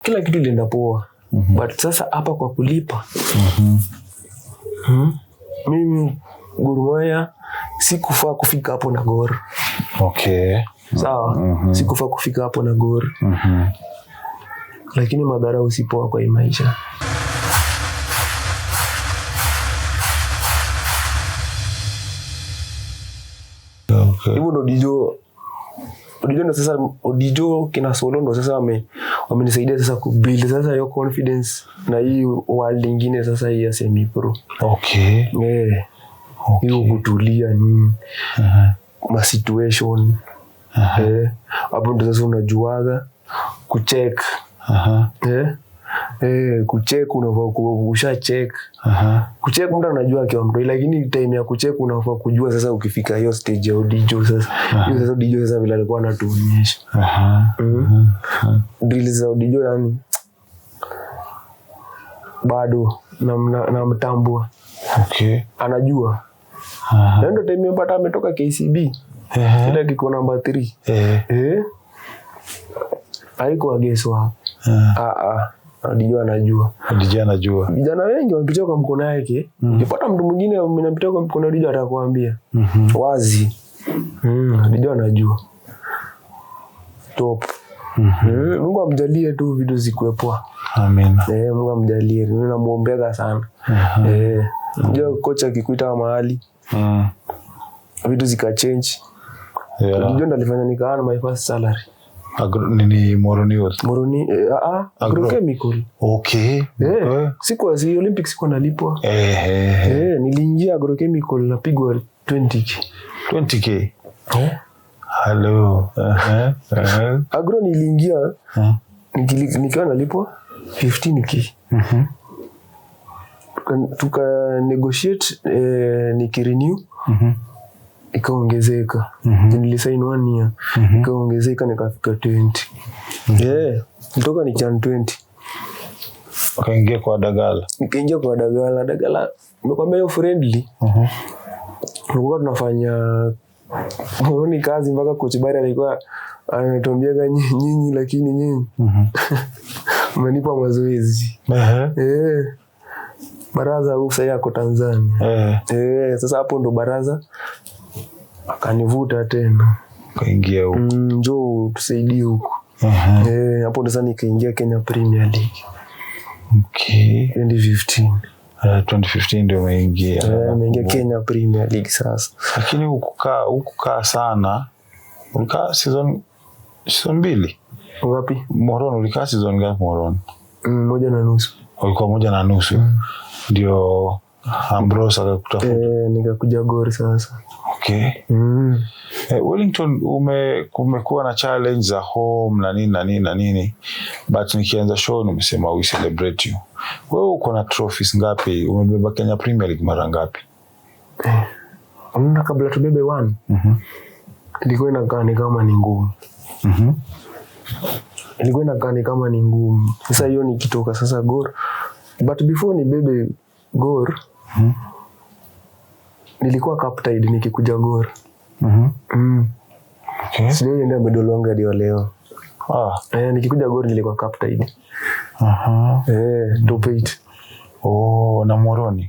Kila kitu ilienda poa. But sasa hapa kwa kulipa, mimi Gor Mahia sikufaa kufika hapo na Gor. Sawa? Sikufaa kufika hapo na Gor. Lakini madharau si poa kwa hii maisha. Hivyo ndo Dijo, Odijo ndo sasa, Odijo kina Solo ndo sasa wamenisaidia sasa kubuild sasa hiyo confidence na hii world nyingine sasa hii ya semi pro. Hiyo kutulia nini? Ma situation. Hapo ndo sasa unajuaga kucheck. Kucheck unafaa usha check. Kucheck mtu anajua akiwa mtoi, lakini time ya kucheck unafaa kujua sasa ukifika hiyo stage ya Odijo sasa. Hiyo sasa Odijo sasa vile alikuwa anatuonyesha. Drills za Odijo yani bado namtambua. Anajua. Na ndio time mpata ametoka KCB. Ile kiko namba 3. Haikuwa guess work. Odijo anajua. Odijo anajua. Vijana wengi wamepitia kwa mkono yake. Ukipata mtu mwingine anapitia kwa mkono Odijo atakwambia. Wazi. Odijo anajua. Top. Mungu amjalie tu vitu zikuwe poa. Amina. Mungu amjalie. Mimi namuombea sana. Unajua kocha akikuita mahali, vitu zika change. Odijo ndo alifanya nikaana my first salary. Agro, nini Moroni Youth? Moroni, Agro. agrochemical. Sikuwa, si Olympics sikuwa nalipwa. Niliingia agrochemical napigwa 20k. 20k? Hello. Agro niliingia, nikiwa nalipwa 15k. Tuka negotiate nikirenew. Ikaongezeka. Nilisign 1 year. Ikaongezeka nikafika 20. Nitoka ni chan 20. Ukaingia kwa Dagala. Nikaingia kwa Dagala. Dagala nimekwambia hiyo friendly. Tulikuwa tunafanya muone kazi mpaka coach Bari alikuwa anatuambia nyinyi lakini nyinyi. Mmenipa mazoezi. Baraza huyu sasa yako Tanzania. Sasa hapo ndo Baraza akanivuta tena. Kaingia huko. Njoo tusaidie huko. Hapo ndo sasa nikaingia Kenya Premier League. 2015. 2015 ndio umeingia. Nimeingia Kenya Premier League sasa. Lakini hukukaa sana. Ulikaa season mbili? Ngapi? Moron, ulikaa season ngapi Moron? 1.5. Ulikuwa 1.5. Ndio Ambrose akakutafuta. Nikakuja Gor sasa. Wellington, kumekuwa na challenge za home na nini na nini na nini. But nikianza show nimesema we celebrate you. Wewe uko na trophies ngapi? Umebeba Kenya Premier League mara ngapi? Unaona kabla tubebe 1. Ilikuwa inakaa ni kama ni ngumu. Ilikuwa inakaa ni kama ni ngumu. Sasa hiyo nikitoka sasa Gor. But before nibebe Gor, nilikuwa captain nikikuja Gor. Sijui ndio medal wangu hadi wa leo. Nikikuja Gor nilikuwa captain. Top 8. Oh, na Moroni.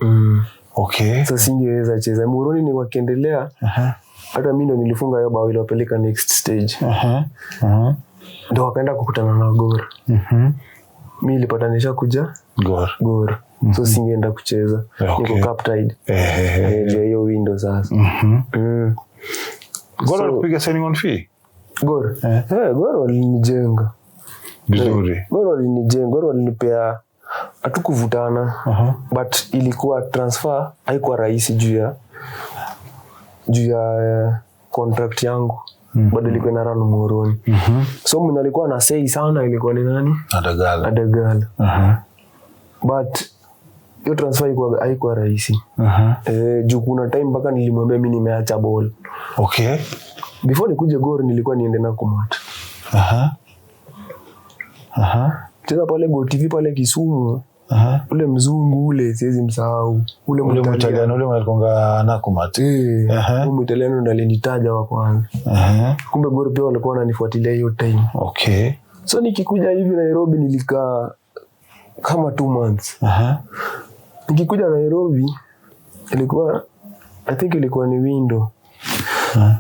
Sasa singeweza cheza. Moroni ni wakiendelea. Hata mimi ndo nilifunga hiyo bao iliyopeleka next stage. Ndio wakaenda kukutana na Gor. Mimi nilipatanisha kuja Gor. Gor. So singeenda kucheza. Niko captain. Ndio hiyo window sasa. Gor walikupiga signing on fee? Gor. Gor walinijenga. Vizuri. Gor walinijenga, Gor walinipea, hatukuvutana. But ilikuwa transfer haikuwa rahisi juu ya contract yangu. Bado ilikuwa ina run Moroni. So mwenye alikuwa na say sana ilikuwa ni nani? Adagala. Adagala. But hiyo transfer haikuwa rahisi. Juu kuna time mpaka nilimwambia mimi nimeacha ball. Before nikuje Gor nilikuwa niende na Nakumatt. Cheza pale Go TV pale Kisumu. Ule mzungu ule siwezi msahau. Ule Ule Mwitaliano. Mwitaliano ule mwenye alikuwa Nakumatt. Ule Mwitaliano ndo alinitaja wa kwanza. Kumbe Gor pia walikuwa wananifuatilia hiyo time. So nikikuja hivi Nairobi nilikaa kama 2 months. Nikikuja Nairobi ilikuwa, I think ilikuwa ni window.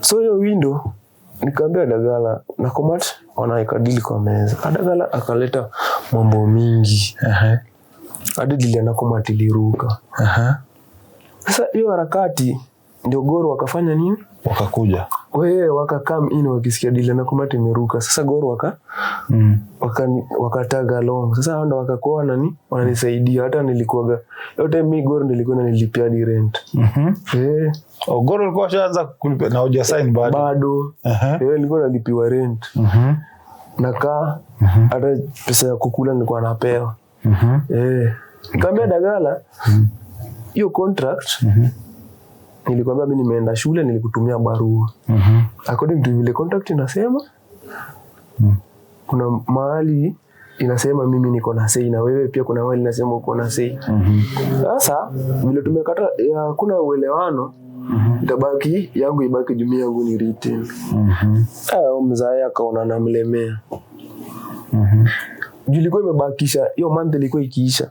So hiyo window nikaambia Dagala na Komat wanaweka deal kwa meza. Adagala akaleta mambo mingi hadi deal ya Nakumatt iliruka. Sasa hiyo harakati ndio Gor wakafanya nini? Wakakuja. Wewe waka come in wakisikia deal ya Nakumatt imeruka. Sasa Gor waka wakatag along. Sasa hao ndo wakakuwa wananisaidia. Hata nilikuwaga hiyo time mi Gor nilikuwa nanilipia hadi rent. Eh, Oh, Gor ulikuwa ushaanza kulipa na hujasign bado. Bado. Eh, nilikuwa nalipiwa rent. Nakaa, hata pesa ya kukula nilikuwa napewa. Eh, nikaambia Dagala hiyo contract nilikwambia mi nimeenda shule, nilikutumia barua. According to vile contract inasema, kuna mahali inasema mimi niko na sei na wewe pia kuna mahali inasema uko na sei. Sasa vile tumekata hakuna uelewano, itabaki yangu ibaki juu mi yangu ni written. Ah, mzae akaona namlemea. Juu ilikuwa imebakisha hiyo month ilikuwa ikiisha.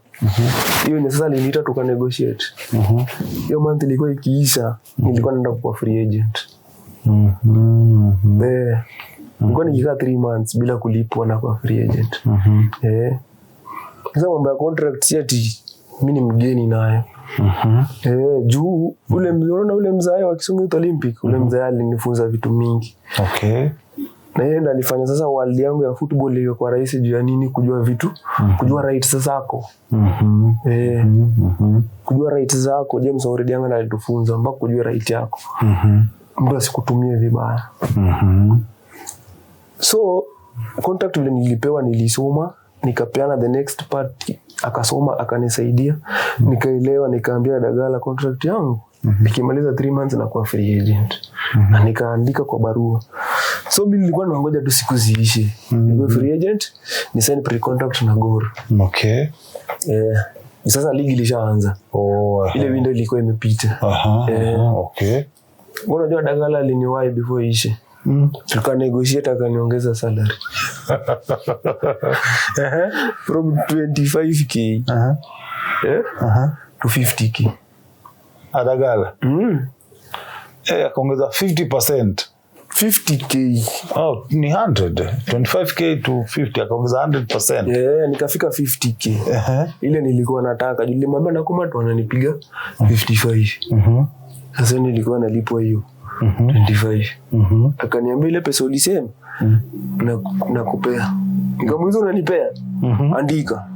Hiyo ni sasa aliniita tuka negotiate. Hiyo month ilikuwa ikiisha, nilikuwa naenda kuwa free agent. Eh, nilikuwa nikikaa 3 months bila kulipwa na kuwa free agent. Eh. Sasa mambo ya contract si ati mi ni mgeni nayo. Eh, juu ule unaona ule mzae wa Kisumu Youth Olympic, ule mzae alinifunza vitu mingi. Na yeye ndo alifanya sasa world yangu ya football ilikuwa rahisi juu ya nini? Kujua vitu, kujua rights zako. Eh, kujua rights zako. James Oredianga ndo alitufunza mpaka kujua right yako. Mtu asikutumie vibaya. So contract vile nilipewa nilisoma, nikapeana the next part, akasoma akanisaidia, nikaelewa, nikaambia Dagala contract yangu nikimaliza 3 months nakuwa free agent, na nikaandika kwa barua. So mi nilikuwa nangoja tu siku ziishe nikuwe free agent ni sign pre contract na Gor. Eh, sasa ligi ilishaanza. Ile window ilikuwa imepita. Wewe unajua Dagala aliniwahi before iishe. Tuka negotiate akaniongeza salary from 25K eh, to 50K. Adagala. Eh, akaongeza 50%. 50K. Oh, ni 100. 25K to 50, akaongeza 100%. Yeah, nikafika 50K. Ile nilikuwa nataka. Juu nilimwambia Nakumatt wananipiga 55. Sasa nilikuwa nalipwa hiyo 25. Akaniambia ile pesa ulisema nakupea. Nikamuuliza unanipea? Andika.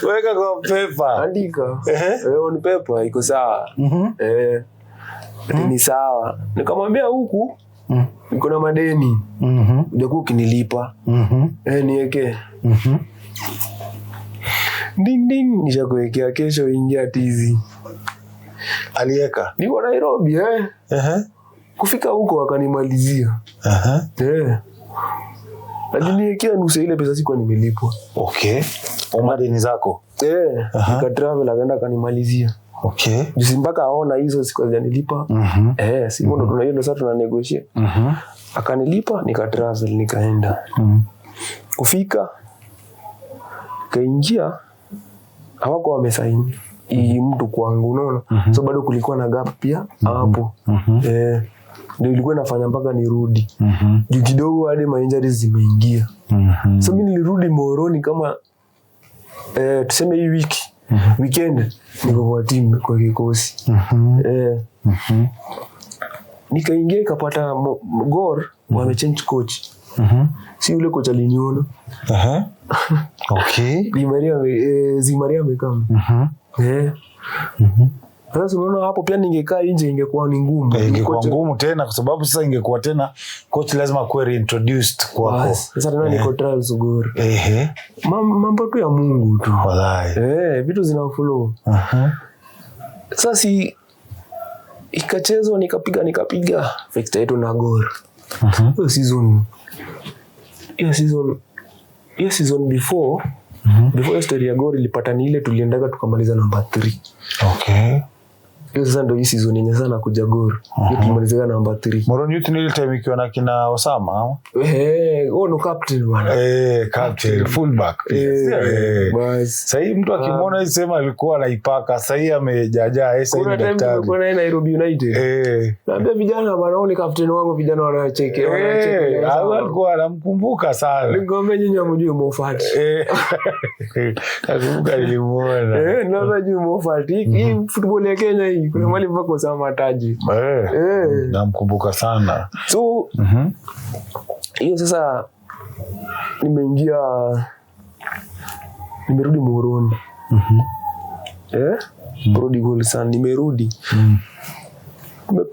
Weka kwa paper. Andika. Eh, on paper iko sawa. Eh. Ati ni sawa. Nikamwambia huku niko na madeni. Hujakuwa ukinilipa. Eh, niweke. Ding ding, nishakuwekea kesho ingia tizi. Alieka. Niko Nairobi eh. Kufika huko akanimalizia. Eh. Aliniwekea nusu ya ile pesa sikuwa nimelipwa. Okay. Madeni zako. Eh, nika travel akaenda akanimalizia. Juu si mpaka aona hizo siku hazijanilipa. Eh, si ndo tuna hiyo ndo sasa tuna negotiate. Akanilipa, nika travel nikaenda. Kufika kaingia hawako wamesaini hii mtu kwangu, unaona? So bado kulikuwa na gap pia hapo. Eh, ndio ilikuwa inafanya mpaka nirudi. Juu kidogo hadi ma injuries zimeingia. So mimi nilirudi Moroni kama eh, tuseme hii wiki weekend niko kwa timu kwa kikosi. Eh, nikaingia ikapata Gor wamechange coach. Si yule coach aliniona. Di Maria Zé Maria amekam. Eh. Sasa unaona hapo pia ningekaa nje ingekuwa ni ngumu. Eh, ingekuwa Kocha- ngumu tena kwa sababu sasa ingekuwa tena coach lazima akuwe reintroduced kwako. Bas, sasa tena niko trials Gor. Mambo tu ya Mungu tu. Walai. Eh, vitu zina flow. Sasa si ikachezwa nikapiga nikapiga fixture yetu na Gor. Hiyo season hiyo season hiyo season before before hiyo story ya Gor ilipata ni ile tuliendaga tukamaliza namba 3. Hiyo sasa ndo hii season yenye sana kuja Gor. Hiyo tulimalizika namba 3. Muhoroni Youth ni ile time ikiwa na kina Osama ama? Eh, huo ndo captain bwana. Eh, captain, fullback pia. Eh, Eh. bas. Sahii mtu akimwona hii sema alikuwa anaipaka, sahii amejaja, eh, sahii Kuna ni time daktari. tumekuwa naye Nairobi United. Naambia vijana bwana, huyu ni captain wangu, vijana wanacheke, wanacheke. Eh, au alikuwa anamkumbuka sana. Nikamwambia nyinyi hamjui Moffat. Eh, nakumbuka nilimuona. Eh, naomba juu Moffat. Hii football ya Kenya hii kuna mahali mpaka Osama ataji. Eh, Eh. namkumbuka sana. So hiyo sasa nimeingia, nimerudi Muhoroni. Eh? Prodigal son nimerudi.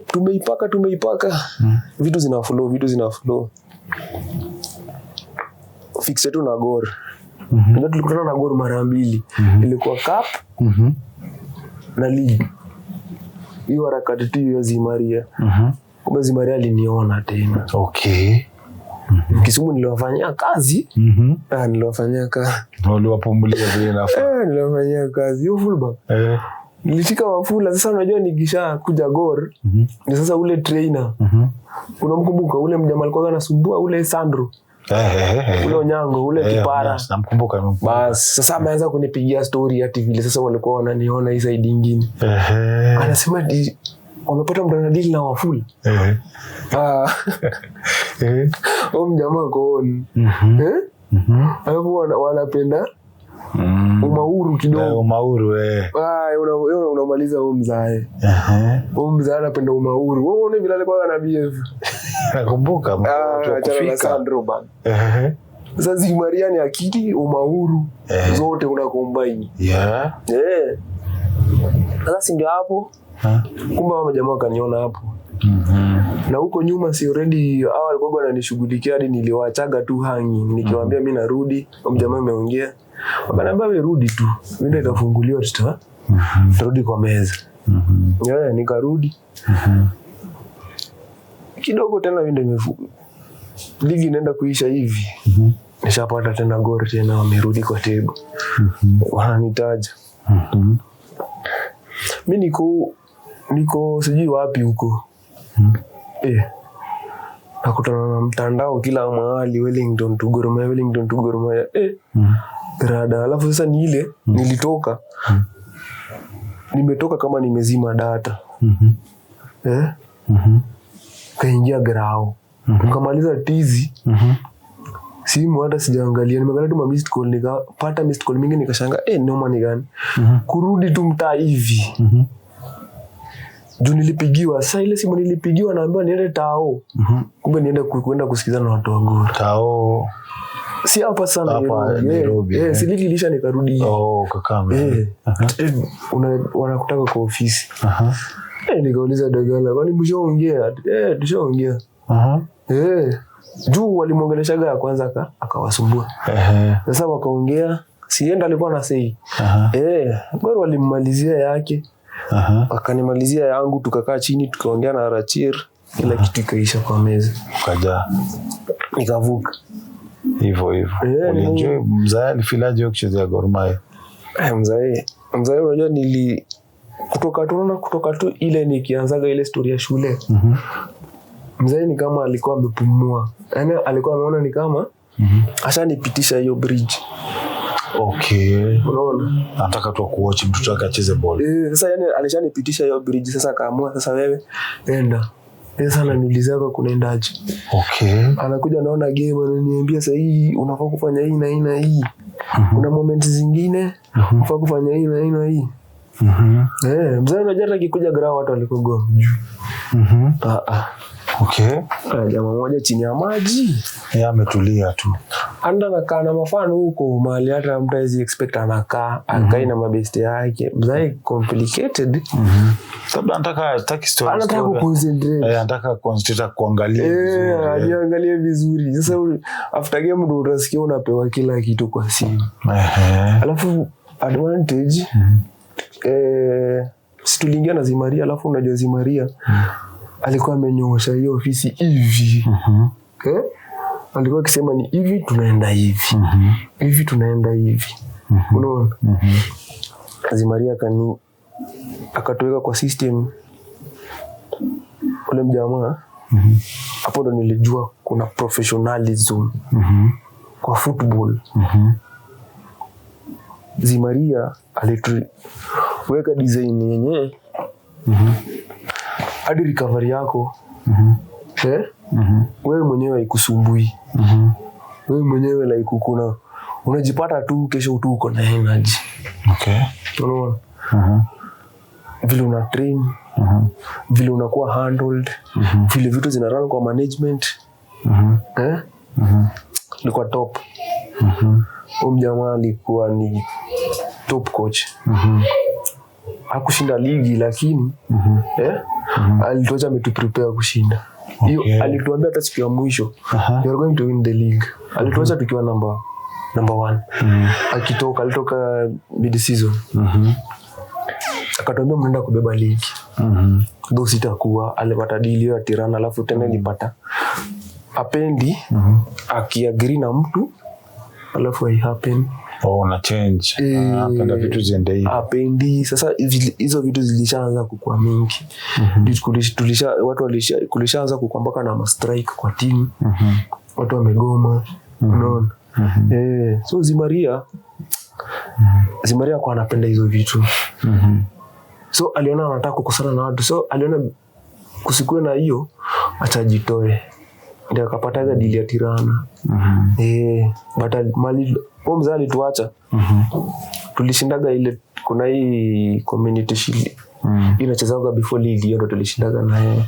Tumeipaka tumeipaka. Vitu zina flow, vitu zina flow. Fix tu na Gor. Unajua tulikutana na Gor mara mbili. Ilikuwa cup na league. Hiyo harakati tu hiyo Zimaria. Kumbe Zimaria aliniona tena. Okay. Kisumu niliwafanyia kazi. Ah, niliwafanyia kazi. Waliwapumulia vile inafaa. Eh, niliwafanyia kazi. Hiyo fullback. Nilishika Wafula. Sasa unajua nikisha kuja Gor, ni sasa ule trainer. Unamkumbuka ule mjamaa alikuwa anasumbua ule Sandro, ule Onyango, ule kipara. Yes, namkumbuka, namkumbuka. Bas, sasa ameanza kunipigia story ati vile sasa walikuwa wananiona hii side ingine. Anasema ati wamepata mtu anadili na Wafula. Ah, huyo mjamaa ako on. Eh? Alafu wanapenda umauru kidogo. Umauru, eh. Ah, unamaliza huyo mzae. Huyo mzae anapenda umauru. Wewe unaona vile alikuwa ana behave. Nakumbuka Ah, watu wa achana na kufika. Sandro bana. Sasa Zimaria ni akili, umauru zote una combine. Eh. Sasa si ndio hapo? Kumbe hao majamaa wakaniona hapo. Na huko nyuma si already hao walikuwa wananishughulikia hadi niliwaachaga tu hangi nikiwaambia mimi narudi, huyo mjamaa ameongea. Wakaniambia wewe rudi tu. Window itafunguliwa tutarudi kwa meza. Yeah, nikarudi. Kidogo tena window ligi inaenda kuisha hivi. Nishapata tena Gor tena wamerudi kwa table. Wananitaja. Mi niko sijui wapi huko. Eh. Nakutana na mtandao kila mahali, Wellington to Gor Mahia, Wellington to Gor Mahia. Eh. Rada. Alafu sasa ni ile nilitoka. Nimetoka kama nimezima data. Eh? Kaingia grao. Nikamaliza tizi. Simu hata sijaangalia, nimeangalia tu ma missed call, nikapata missed call mingi, nikashangaa, eh, noma ni gani? Kurudi tu mtaa hivi. Juu nilipigiwa, sasa ile simu nilipigiwa naambiwa niende tao. Kumbe niende kuenda kusikizana na watu wa Gor. Tao. Si hapa sana Hapa Nairobi. Nairobi, Eh, eh. si ligi ilisha nikarudi. Oh, Kakamega. Eh. Eh, wanakutaka kwa ofisi. Eh, nikauliza Dagala, kwani mshaongea? Eh, tushaongea. Eh, juu walimwongeleshaga ya kwanza akawasumbua. Sasa wakaongea, sienda alikuwa na sei. Eh, Gor walimmalizia yake. Akanimalizia yangu, tukakaa chini tukaongea na Rachir, kila kitu ikaisha kwa meza. Ukaja Nikavuka. hivyo hivyo. Eh, Ulienjoy mzae alifilaje kuchezea Gor Mahia? Eh, mzae unajua nili kutoka tu naona kutoka tu ile nikianzaga ile story ya shule. Mzae ni kama alikuwa amepumua. Yaani alikuwa ameona ni kama ashanipitisha hiyo bridge. Okay. Unaona? Anataka tu kuwatch mtoto wake acheze ball. Eh, sasa yani alishanipitisha hiyo bridge, sasa akaamua sasa wewe enda. Sasa ananiulizaga kunaendaje. Okay. Anakuja anaona game ananiambia sasa hii unafaa kufanya hii na hii na hii. Kuna moments zingine unafaa kufanya hii na hii na hii. Eh, mzee unajua hata akikuja ground watu walikuwa juu. Ah ah. Okay. Ah, jamaa mmoja chini ya maji. Yeye ametulia tu. Anda anakaa na mafano huko mahali hata mtu hawezi expect anakaa, akai na mabeste yake. Mzee complicated. Labda anataka hataki story. Anataka story. kuconcentrate. Eh, anataka concentrate kuangalia vizuri. Eh, ajiangalie vizuri. Sasa after game ndo utasikia unapewa kila kitu kwa simu. Alafu advantage si tuliingia na Zimaria, alafu unajua Zimaria alikuwa amenyoosha hiyo ofisi hivi. Eh? Alikuwa akisema ni hivi tunaenda hivi. Hivi tunaenda hivi. Unaona? Zimaria Akatuweka kwa system ule mjamaa. Hapo ndo nilijua kuna professionalism kwa football. Ze Maria alituweka design yenyewe hadi recovery yako, eh? Wewe mwenyewe haikusumbui. Wewe mwenyewe like kuna unajipata tu kesho tu uko na energy. Unaona vile una train, vile unakuwa handled, vile vitu zina run kwa management, eh? Ilikuwa top. Huyu mjamaa alikuwa ni top coach. Hakushinda ligi, lakini eh, alituacha ametuprepare kushinda hiyo. Alituambia hata siku ya mwisho, "You are going to win the league." Alituacha tukiwa number one. Akitoka, alitoka mid season, akatuambia, "Mnaenda kubeba ligi." Though sitakuwa, alipata deal hiyo ya Tirana, alafu tena ilipata apendi akiagree na mtu alafu haihappen. Oh, una change. Eh. Anapenda vitu ziende hivi. Apendi. Sasa hizo vitu zilishaanza kukua mingi. Watu kulishaanza kukua mpaka na mastrike kwa timu. Watu wamegoma, unaona? Eh, so Ze Maria kwa anapenda hizo vitu. So aliona anataka kukosana na watu, so aliona kusikuwe na hiyo, achajitoe, ndio akapataga deal ya Tirana. Eh, but mali huyo mzee alituacha. Tulishindaga ile, kuna hii Community Shield inachezaga before league, hiyo ndo tulishindaga na yeye.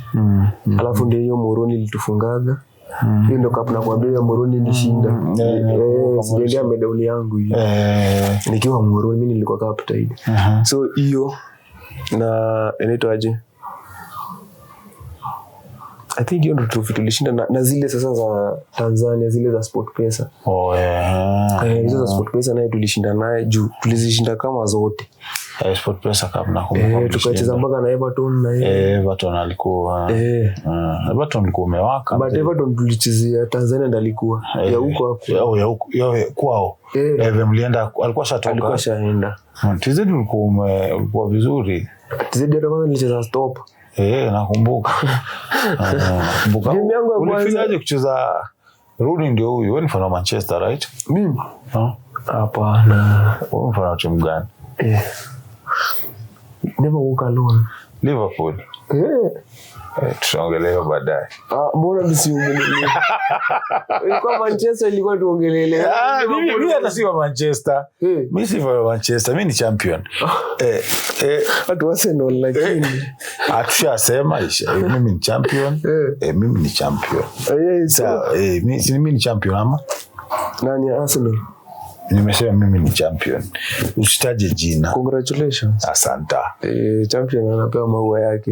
Alafu ndio hiyo Moroni ilitufungaga. Hiyo ndo cup nakwambia ya Moroni ilishinda. Yeah, Eh, nakumbuka. sijaendea medali yangu hiyo. Nikiwa Moroni mimi nilikuwa captain. So hiyo na inaitwaje, I think hiyo ndo trophy tulishinda na zile sasa za Tanzania, zile za Sport Pesa. Oh, yeah. Eh, hizo za Sport Pesa naye tulishinda naye juu tulizishinda kama zote. Eh, Sport Pesa Cup nakumbuka Eh, tukacheza mlishinda. mpaka na Everton na yeye. Eh, Everton alikuwa Eh, Everton alikuwa umewaka. But Everton tulichezea Tanzania ndo alikuwa ya huko hapo. Oh, ya huko ya kwao. Eh. Eh, mlienda alikuwa shatoka. Alikuwa shaenda. TZ ulikuwa vizuri. TZ hata kwanza nilicheza stop. Eh, nakumbuka. Ah, nakumbuka. Game yangu ya kwanza- Ulifilaje kucheza? Rooney ndio huyu. Wewe ni fan wa Manchester, right? Mimi? Huh? Hapana. Wewe ni fan wa timu gani? Eh. Never walk alone. Liverpool. Eh. Eh, tutaongelea hiyo baadaye. Ah, mbona tusiongelele? Ilikuwa Manchester, ilikuwa tuongelele. Ah, mimi hata si wa Manchester. Eh. Mimi si wa Manchester, mimi ni champion. Eh, eh, Watu Arsenal lakini. Ah, tushasema isha. Eh, mimi ni champion. Eh. Eh, mimi ni champion. Eh, so, Sawa, eh, mimi si mimi ni champion ama? Nani, Arsenal? Nimesema mimi ni champion. Usitaje jina. Congratulations. Asante. Eh, champion anapewa maua yake.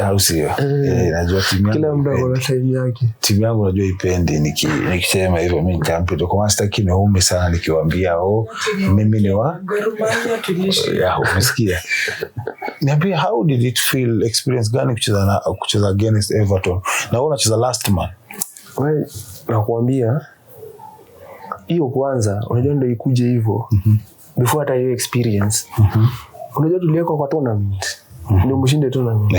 Au sio? Eh, najua timu Kila yangu mtu ako na time yake. Timu yangu najua ipendi nikisema hivyo mimi ni champion. Kwa maana sitaki niume sana nikiwaambia, oh, mimi ni wa Gor Mahia tulishinda. Ya, umesikia. Niambie, how did it feel, experience gani kucheza against Everton? Na wewe unacheza last man. Wewe, nakuambia hiyo kwanza, unajua ndio ikuje hivyo before hata hiyo experience. Unajua tuliwekwa kwa tournament. Ndio mshinde tournament.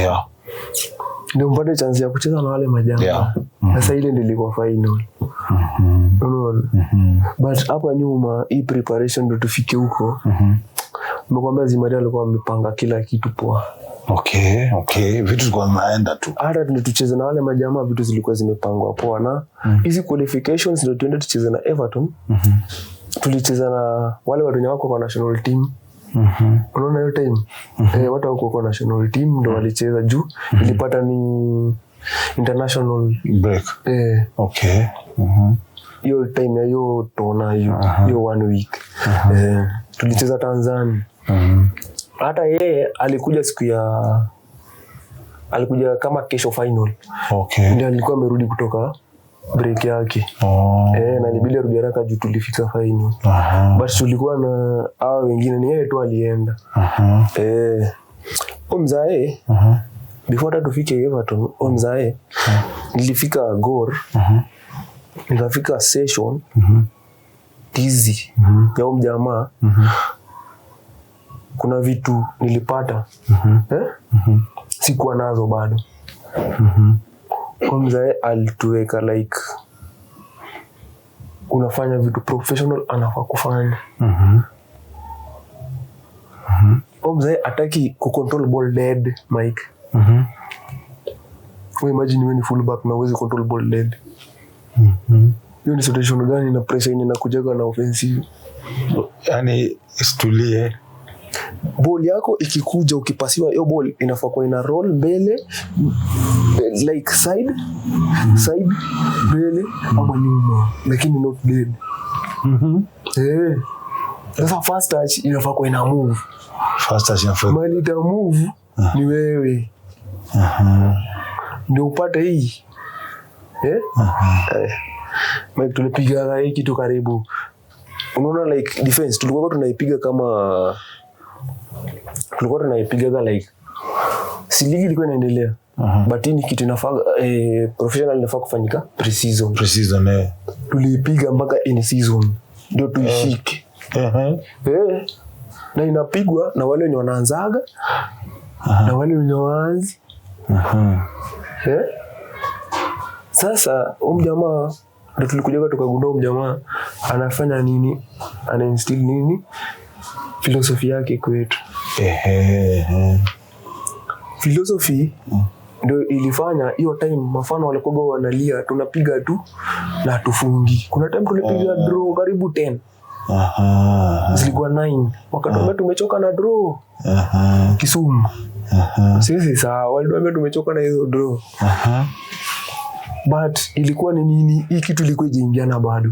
Ndio mpate chance ya kucheza na wale majamaa. Sasa ile ndio ilikuwa final. Unaona? But hapa nyuma hii preparation ndio tufike huko. Nimekwambia Ze Maria alikuwa amepanga kila kitu poa. Okay. Vitu zilikuwa zinaenda tu. Hata ndio tucheze na wale majamaa, vitu zilikuwa zimepangwa poa na hizi qualifications ndio tuende tucheze na Everton. Tulicheza na wale watu wenye wako kwa national team. Unaona hiyo time, eh, watu wako kwa national team ndio walicheza juu ilipata ni international Break. Eh, hiyo time ya hiyo tona, hiyo hiyo one week, eh, tulicheza Tanzania. Hata yeye alikuja siku ya, alikuja kama kesho final. Ndio alikuwa amerudi kutoka break yake. Eh, na ilibidi arudi haraka juu tulifika final. But tulikuwa na hawa wengine, ni yeye tu alienda. Eh, huyo mzae, before hata tufike Everton, huyo mzae, nilifika Gor, nikafika session tizi ya huyo mjamaa. Kuna vitu nilipata, eh? Sikuwa nazo bado. Kwa mzae alituweka like unafanya vitu professional anafaa kufanya. Huyo mzae ataki kucontrol ball dead, Mike. We imagine wewe ni fullback na uwezi control ball dead. Hiyo ni situation gani na pressure yenye inakujaga na offensive? Yani isitulie. Ball yako ikikuja, ukipasiwa hiyo ball, inafaa kuwa ina roll mbele, like side side, mbele ama nyuma, lakini not dead. Eh. Sasa first touch inafaa kuwa ina move. First touch inafaa. Mali ita move ni wewe ndio upate hii, eh? Eh. Mike, tulipiga hii kitu karibu, unaona, like defense tulikuwa tunaipiga kama tulikuwa tunaipigaga like si ligi ilikuwa inaendelea, but hii ni kitu inafaa, professional inafaa kufanyika pre-season. Pre-season, eh. Tuliipiga mpaka in season ndio tuishike. Eh, na inapigwa na wale wenye wanaanzaga na wale wenye waanzi. Eh? Sasa huyu jamaa ndo tulikujaga tukagundua huyu jamaa anafanya nini, ana instill nini, philosophy yake kwetu. Ehe, ehe. Philosophy ndio ilifanya hiyo time mafans walikuwa wanalia tunapiga tu na hatufungi. Kuna time tulipiga draw karibu 10, zilikuwa 9, wakatuambia tumechoka na draw. Kisumu. Sisi sawa, walituambia tumechoka na hizo draw, but ilikuwa ni nini, hii kitu ilikuwa ijaingiana bado,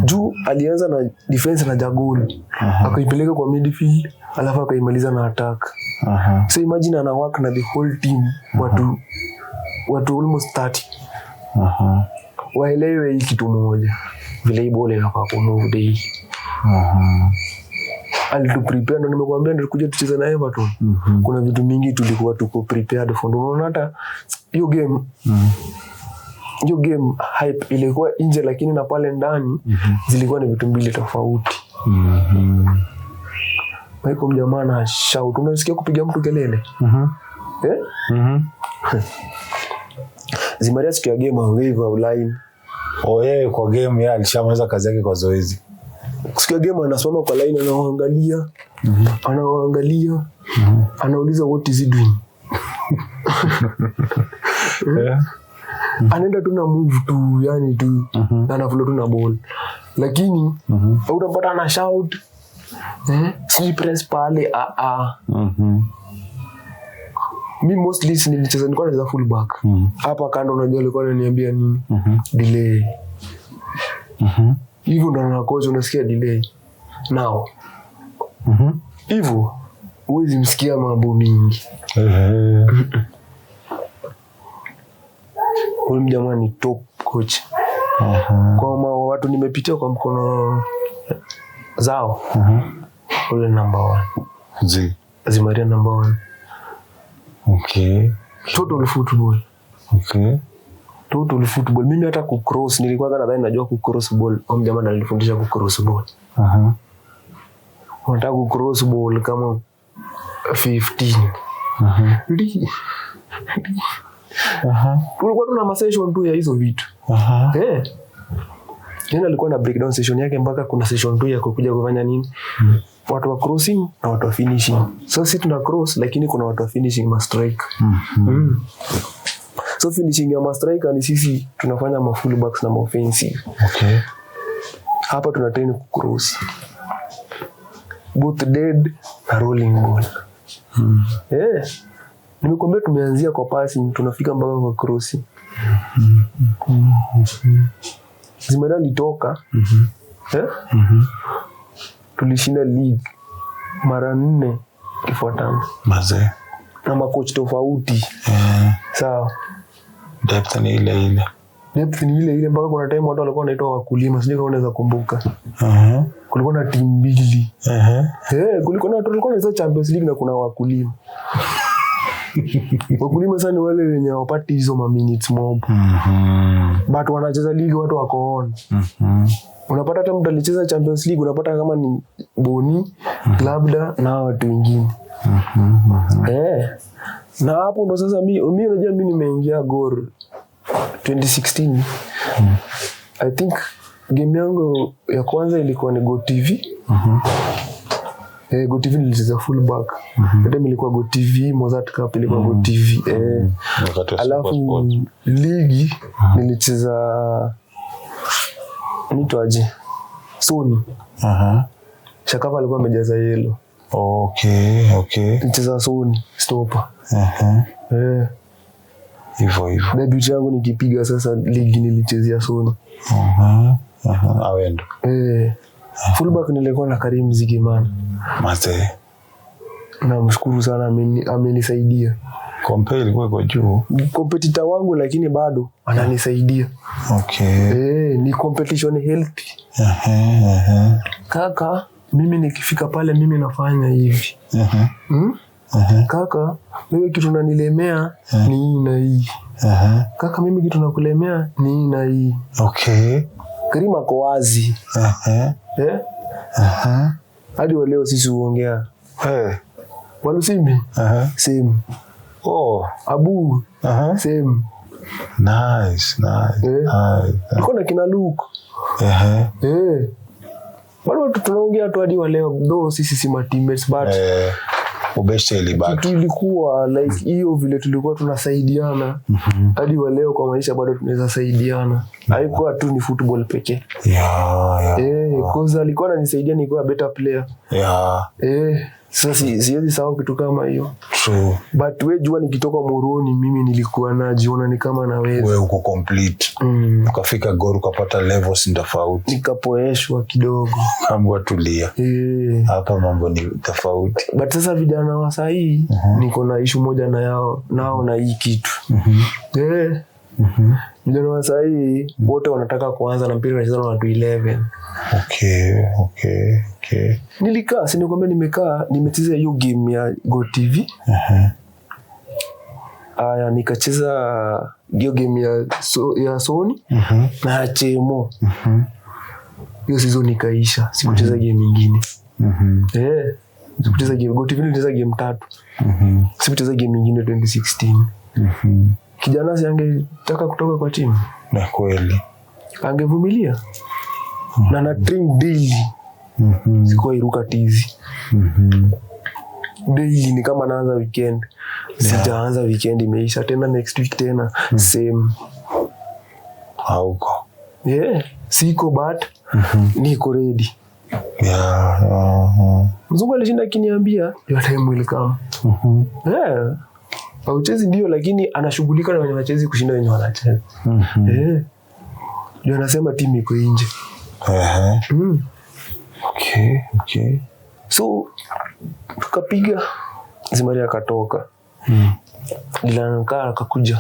juu alianza na defense na jagol, akaipeleka kwa midfield, alafu akaimaliza na attack. So imagine ana work na the whole team, watu almost 30, waelewe hii kitu moja, vile hii ball inafaa kumove daily. Alituprepare, ndo nimekuambia ndo tulikuja tucheze na Everton. Kuna vitu mingi tulikuwa tuko prepared for. Ndio unaona hata hiyo game hype ilikuwa nje, lakini na pale ndani zilikuwa ni vitu mbili tofauti. Michael, mjamaa na shout, unasikia kupiga mtu kelele, eh? Zimaria siku ya game haongei kwa line. Oh, yeye kwa game, yeye alishamaliza kazi yake kwa zoezi. Siku ya game anasimama kwa line, anawaangalia, anawaangalia, anauliza, "What is he doing?" Anaenda tu na move tu, yani tu mm anafollow tu na ball, lakini utampata ana shout, eh, sijui press pale, ah ah. Mi mostly si nilicheza, nilikuwa nacheza full back hapa kando. Unajua alikuwa ananiambia nini? Delay. Hivyo ndo na coach unasikia delay now. Hivyo huwezi msikia mambo mingi. Huyu mjamaa ni top coach. Kwa watu nimepitia kwa mkono zao, ule number one. Zi. Zimaria number one. Total football. Total football. Mimi hata kucross nilikuwa nadhani najua kucross ball. Huyu mjamaa ndo alinifundisha kucross ball. Unataka kucross ball kama 15. Tulikuwa tuna masession tu ya hizo vitu. Eh. Yeye alikuwa na breakdown session yake, mpaka kuna session tu ya kukuja kufanya nini? Watu wa crossing na watu wa finishing. So sisi tuna cross, lakini kuna watu wa finishing, ma strike. So finishing ya ma striker ni sisi tunafanya ma full backs na ma offensive. Hapa tuna train kucross. Both dead na rolling ball. Eh. Nimekuambia tumeanzia kwa passing, tunafika mpaka kwa crossing. Zimera alitoka. Eh? Tulishinda league mara nne kifuatana Mazee. Na makoch tofauti. Sawa. Depth ni ile ile. Depth ni ile ile, mpaka kuna time watu walikuwa wanaitwa wakulima, sijui kama unaweza kumbuka. Kulikuwa na timu mbili. Eh, kulikuwa na watu walikuwa wanacheza Champions League na kuna wakulima. Wakulima sasa ni wale wenye hawapati hizo ma minutes mob. But wanacheza ligi, watu wako on. Unapata hata mtu alicheza Champions League, unapata kama ni Boni labda na hao watu wengine. Eh. Na hapo ndo sasa mi unajua mi nimeingia Gor 2016. I think game yangu ya kwanza ilikuwa ni Go TV. Eh, Go TV nilicheza fullback. Mm -hmm. Ilikuwa Go TV, Mozart Cup ilikuwa Go TV. Eh. Wakati wa Super Alafu Sport. ligi nilicheza nitwaje? Sony. Aha. Shakava alikuwa amejaza yellow. Okay, okay. Nilicheza Sony stopper. Aha. Eh, Hivyo hivyo. debut yangu nikipiga sasa ligi nilichezea Sony. Aha. Aha. Awendo. Eh, fullback nilikuwa na Karim Zigimana. Mazee. Namshukuru sana amenisaidia. Kompe ilikuwa iko juu. Competitor wangu lakini bado ananisaidia. Okay. Eh, ni competition healthy. Aha, aha. Kaka, mimi nikifika pale mimi nafanya hivi. Aha. Hmm? Aha. Kaka, wewe kitu unanilemea ni hii na hii. Aha. Kaka, mimi kitu nakulemea ni hii na hii. Okay. Karim ako wazi. Aha. Eh? Aha. Hadi wa leo sisi huongea. Eh. Walusimbi? Aha. Same. Oh. Abu? Aha. Same. Nice, nice. Eh. Nice. Tulikuwa na kina Luke. Aha. Eh. Bado watu tunaongea tu hadi wa leo though sisi si ma teammates but Eh, ubeshte ilibaki. kitu ilikuwa like hiyo vile tulikuwa tunasaidiana hadi wa leo kwa maisha bado tunaweza saidiana. Haikuwa tu ni football pekee. Yeah, yeah. Eh, cause alikuwa ananisaidia nikuwa better player. Yeah, Eh, sasa siwezi sahau kitu kama hiyo. true. But we jua nikitoka Moroni mimi nilikuwa najiona ni kama naweza. Wewe uko complete. Ukafika Gor ukapata levels ni tofauti. Nikapoeshwa kidogo. Kaambiwa tulia. Eh. Hapa mambo ni tofauti. But sasa vijana wa sahii niko na issue moja na yao nao na hii kitu. Eh. Vijana wa sahii wote wanataka kuanza na mpira unacheza na watu 11. Okay, okay, okay. Nilikaa, si nikwambia nimekaa, nimecheza hiyo game ya Go TV. Aya, nikacheza hiyo game ya Sony na ya Chemo. Hiyo season ikaisha, sikucheza game nyingine. Eh, sikucheza game. Go TV nilicheza game 3. Sikucheza game nyingine 2016. Kijana si angetaka kutoka kwa timu? Na kweli. Angevumilia. Na train daily. Sikuwa iruka tizi. Daily ni kama naanza weekend. Sijaanza weekend imeisha tena next week tena same. Hauko. Yeah, siko but niko ready. Yeah. Uh-huh. Mzungu alishinda akiniambia your time will come. Yeah. Hauchezi ndio lakini anashughulika na wenye wanachezi kushinda wenye wanacheza. Eh. Ndio anasema timu iko nje. Okay, okay. So tukapiga Zimari akatoka. Dylan Carr akakuja.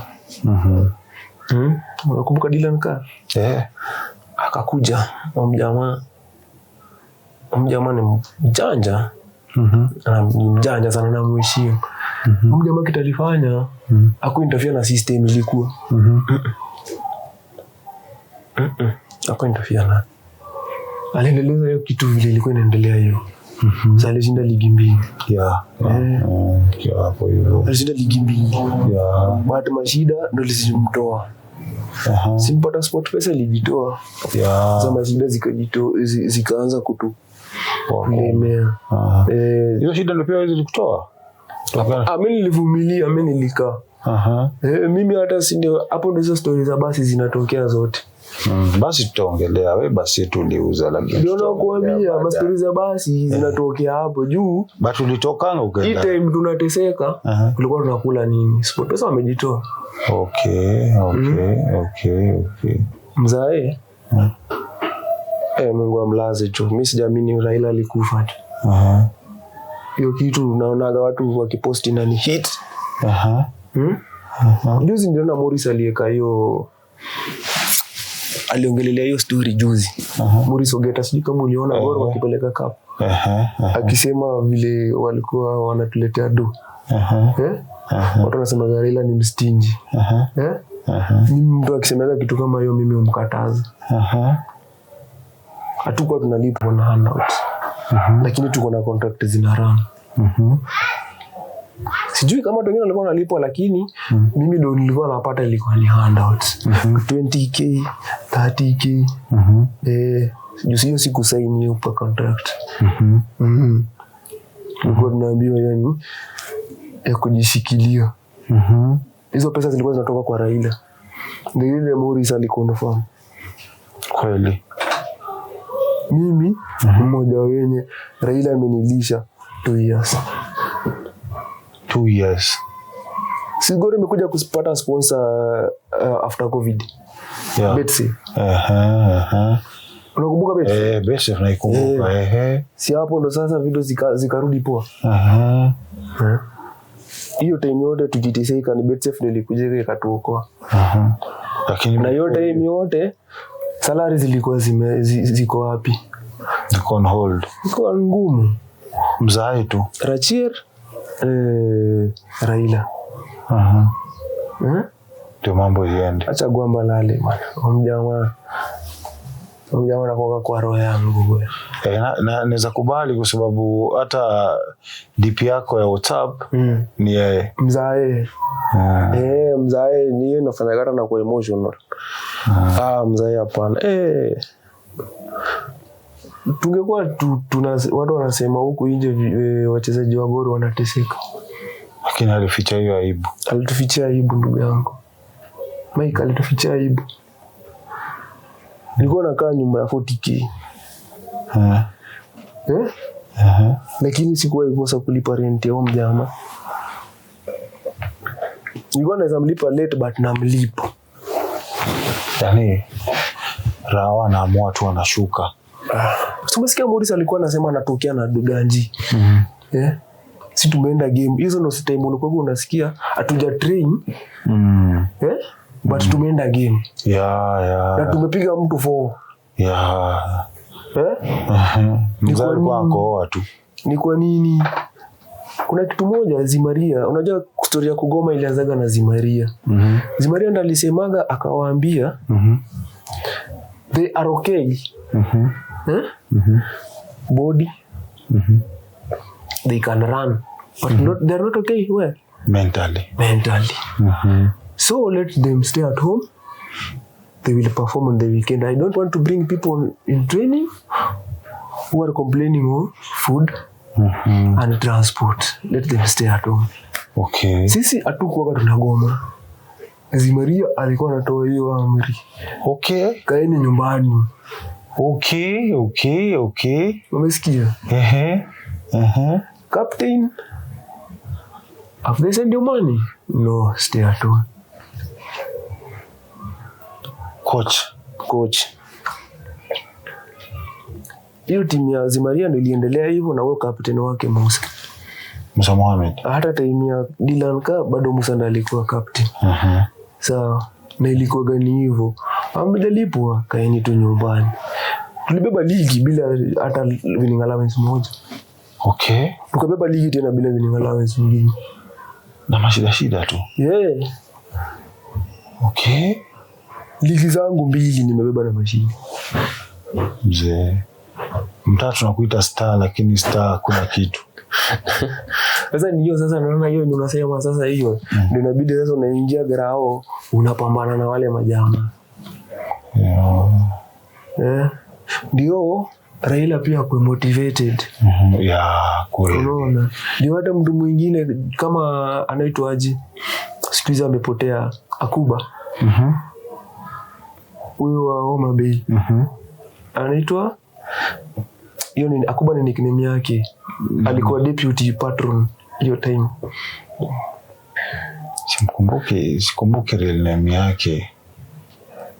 Unakumbuka Dylan Carr? Eh. Akakuja. Mjamaa ni mjanja. Ni mjanja sana na mheshimu. Mjamaa kitu alifanya, hakuinterfere na system ilikuwa. Hakuinterfere na. Aliendeleza hiyo kitu vile ilikuwa inaendelea hiyo. Sasa alishinda ligi 2. Yeah. Yeah, hapo hivyo. Alishinda ligi 2. Yeah. But mashida ndo lisimtoa. Simpata Sport Pesa ilijitoa. Yeah. Sasa mashida zikaanza kutulemea. Hizo shida ndio pia zilikutoa? Mimi nilivumilia, mimi nilikaa. Mimi hata si ndio hapo ndio hizo stories za basi zinatokea zote. Basi tutaongelea, we basi tuliuza lakini Ndio nakuambia mastori za basi zinatokea hapo juu. But ulitokanga ukaenda. Hii time tunateseka, tulikuwa tunakula nini? Sport Pesa wamejitoa. Okay, okay, okay, okay. Mzae. Mungu amlaze tu. Mimi sijaamini Raila alikufa tu. Hiyo kitu unaonaga watu wakiposti na ni hit. Juzi niliona Morris aliyeka hiyo, aliongelelea hiyo story juzi. Morris Ogeta, sijui kama uliona Gor wakipeleka cup. Akisema vile walikuwa wanatuletea do. Watu wanasema Raila ni mstingy. Mimi mtu akisemeka kitu kama hiyo mimi humkataza. Hatukuwa tunalipwa na handouts. Lakini tuko na contract zina run. Sijui kama watu wengine walikuwa wanalipwa, lakini mimi ndo nilikuwa napata, ilikuwa ni handouts, 20K, 30K. Eh, juu hiyo siku saini hiyo per contract. Tulikuwa tunaambiwa yani ya kujishikilia. Hizo pesa zilikuwa zinatoka kwa Raila, ndio ile Morris aliconfirm. Kweli. Mimi ni mmoja wenye Raila amenilisha 2 years. 2 years. Si Gor imekuja kupata sponsor after COVID? Betsafe. Aha, aha. Unakumbuka Betsafe? Eh, Betsafe naikumbuka. Ehe. Si hapo ndo sasa vitu zikarudi poa? Aha. Hiyo time yote tukiteseka ni Betsafe ndio ilikuja ikatuokoa. Aha. Lakini Na hiyo time yote salary zilikuwa ziko wapi? Ziko on hold. Ilikuwa ngumu. Mzae tu. Rachier, Raila. Aha. Eh? Ndio mambo iende. Acha gwamba lale bwana. Huyu mjamaa anakuwa kwa roho yangu wewe. Eh, na naweza kubali kwa sababu hata DP yako ya WhatsApp ni yeye. Mzae. Eh, mzae ni yeye nafanya kata na kwa emotional. Ah, mzae hapana. Eh. Tungekuwa watu wanasema huku nje wachezaji wa Gor wanateseka. Lakini alificha hiyo aibu. Alitufichia aibu, ndugu yangu. Mike alitufichia aibu. Nilikuwa nakaa nyumba ya 40K. Eh? Aha. Lakini sikuwahi kosa kulipa rent ya huyo mjamaa. Nilikuwa naweza mlipa late, but namlipa. Yaani Rawa anaamua tu anashuka. Si umesikia Morris alikuwa anasema anatokea na Duganji? Eh? Si tumeenda game hizo ndo time ulikuwa unasikia hatuja train, eh? But tumeenda game na tumepiga mtu 4. Eh? Mzee Kwa alikuwa nini? akooa tu. Ni kwa nini? Kuna kitu moja Zimaria, unajua story ya kugoma ilianzaga na Zimaria. Zimaria ndo alisemaga akawaambia they are okay. Eh? Body they can run, but not, they are not okay where? Mentally. Mentally. So let them stay at home. They will perform on the weekend. I don't want to bring people in training who are complaining of food and transport. Let them stay at home. Sisi hatukuwaga tunagoma. Zimaria alikuwa anatoa hiyo amri, kaeni nyumbani. Umesikia? Ehe. Ehe. Captain, have they sent you money? No, stay at home. Coach. Coach. Hiyo timu ya Zimaria ndio iliendelea hivyo na huyo captain wake Musa. Musa Mohamed. Hata time ya Dylan Kerr bado Musa ndiye alikuwa captain. Sawa. Na ilikuwa gani hivyo? Hamjalipwa, kaeni tu nyumbani. Tulibeba ligi bila hata winning allowance moja. Tukabeba ligi tena bila winning allowance nyingine. Na mashida shida tu. Yeah. Ligi zangu mbili nimebeba na mashida. Mzee. Mtaa tunakuita star, lakini star hakuna kitu. Sasa ni hiyo sasa, naona hiyo ndio unasema sasa, hiyo ndio inabidi sasa unaingia grao unapambana na wale majamaa. Eh? Ndio Raila pia akuwe motivated. Yeah, kweli. Unaona? Ndio hata mtu mwingine kama anaitwaje, siku hizi amepotea, Akuba, huyo wa Homa Bay, anaitwa hiyo ni Akuba, ni nickname yake. Alikuwa deputy patron hiyo time. Simkumbuki, sikumbuki real name yake.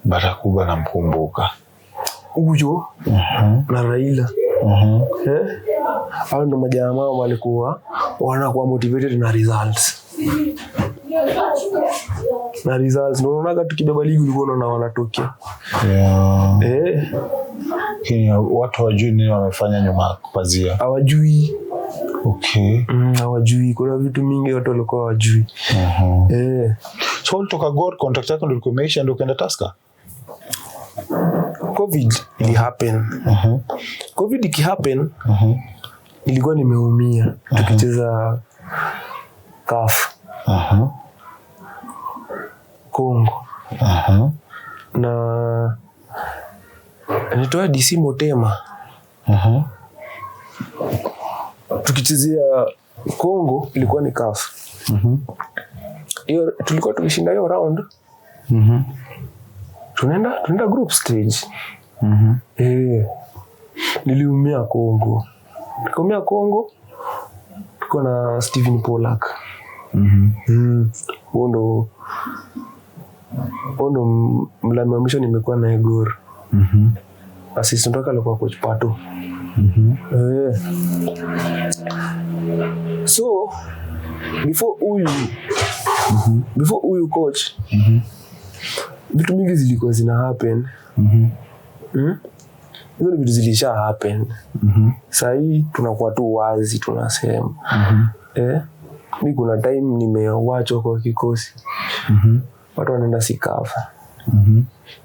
But Akuba namkumbuka. Huyo na Raila, eh? Hao ndo majamaa walikuwa wanakuwa motivated na results, na results ndio unaonaga tukibeba ligi ulikuwa unaona wanatokea. Eh. Lakini watu hawajui nini wamefanya nyuma ya pazia. Hawajui. Hawajui, kuna vitu mingi watu walikuwa hawajui. Eh. So ulitoka Gor, contract yako ndio ilikuwa imeisha ndio ukaenda Tusker? COVID ili happen. COVID ikihappen, nilikuwa nimeumia tukicheza CAF Congo na nitoa DC Motema. Tukichezea Congo ilikuwa ni CAF. Hiyo tulikuwa tukishinda hiyo round, tunaenda group stage. Eh, niliumia Congo, nikaumia Congo, tuko na Steven Polak. Huo ndo mlami wa mwisho nimekuwa naye Gor. Assistant wake alikuwa coach Pato. Eh. So before huyu coach, vitu mingi zilikuwa zina happen. Hizo ni vitu zilisha happen. Sahii tunakuwa tu wazi tunasema. Eh, mi kuna time nimewachwa kwa kikosi, watu wanaenda CECAFA.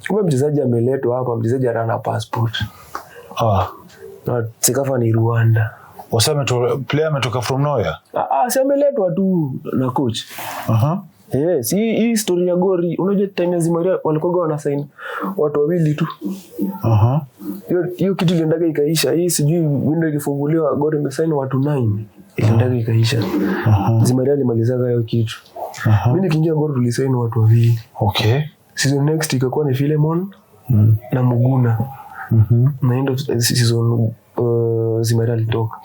Kumbe mchezaji ameletwa hapa, mchezaji hana passport na CECAFA ni Rwanda. Wasa player ametoka from nowhere. Ah, ah, si ameletwa tu na coach. Yes, hii story ya Gori, unajua time ya Zimaria walikuwa wanasign watu wawili tu. Hiyo kitu iliendaga ikaisha. Hii sijui window ilifunguliwa, Gori imesign watu 9. Iliendaga ikaisha. Zimaria alimalizaga hiyo kitu. Mimi nikiingia Gori tulisign watu wawili. Season next ikakuwa ni Philemon na Muguna. Na hiyo ndo season Zimaria alitoka.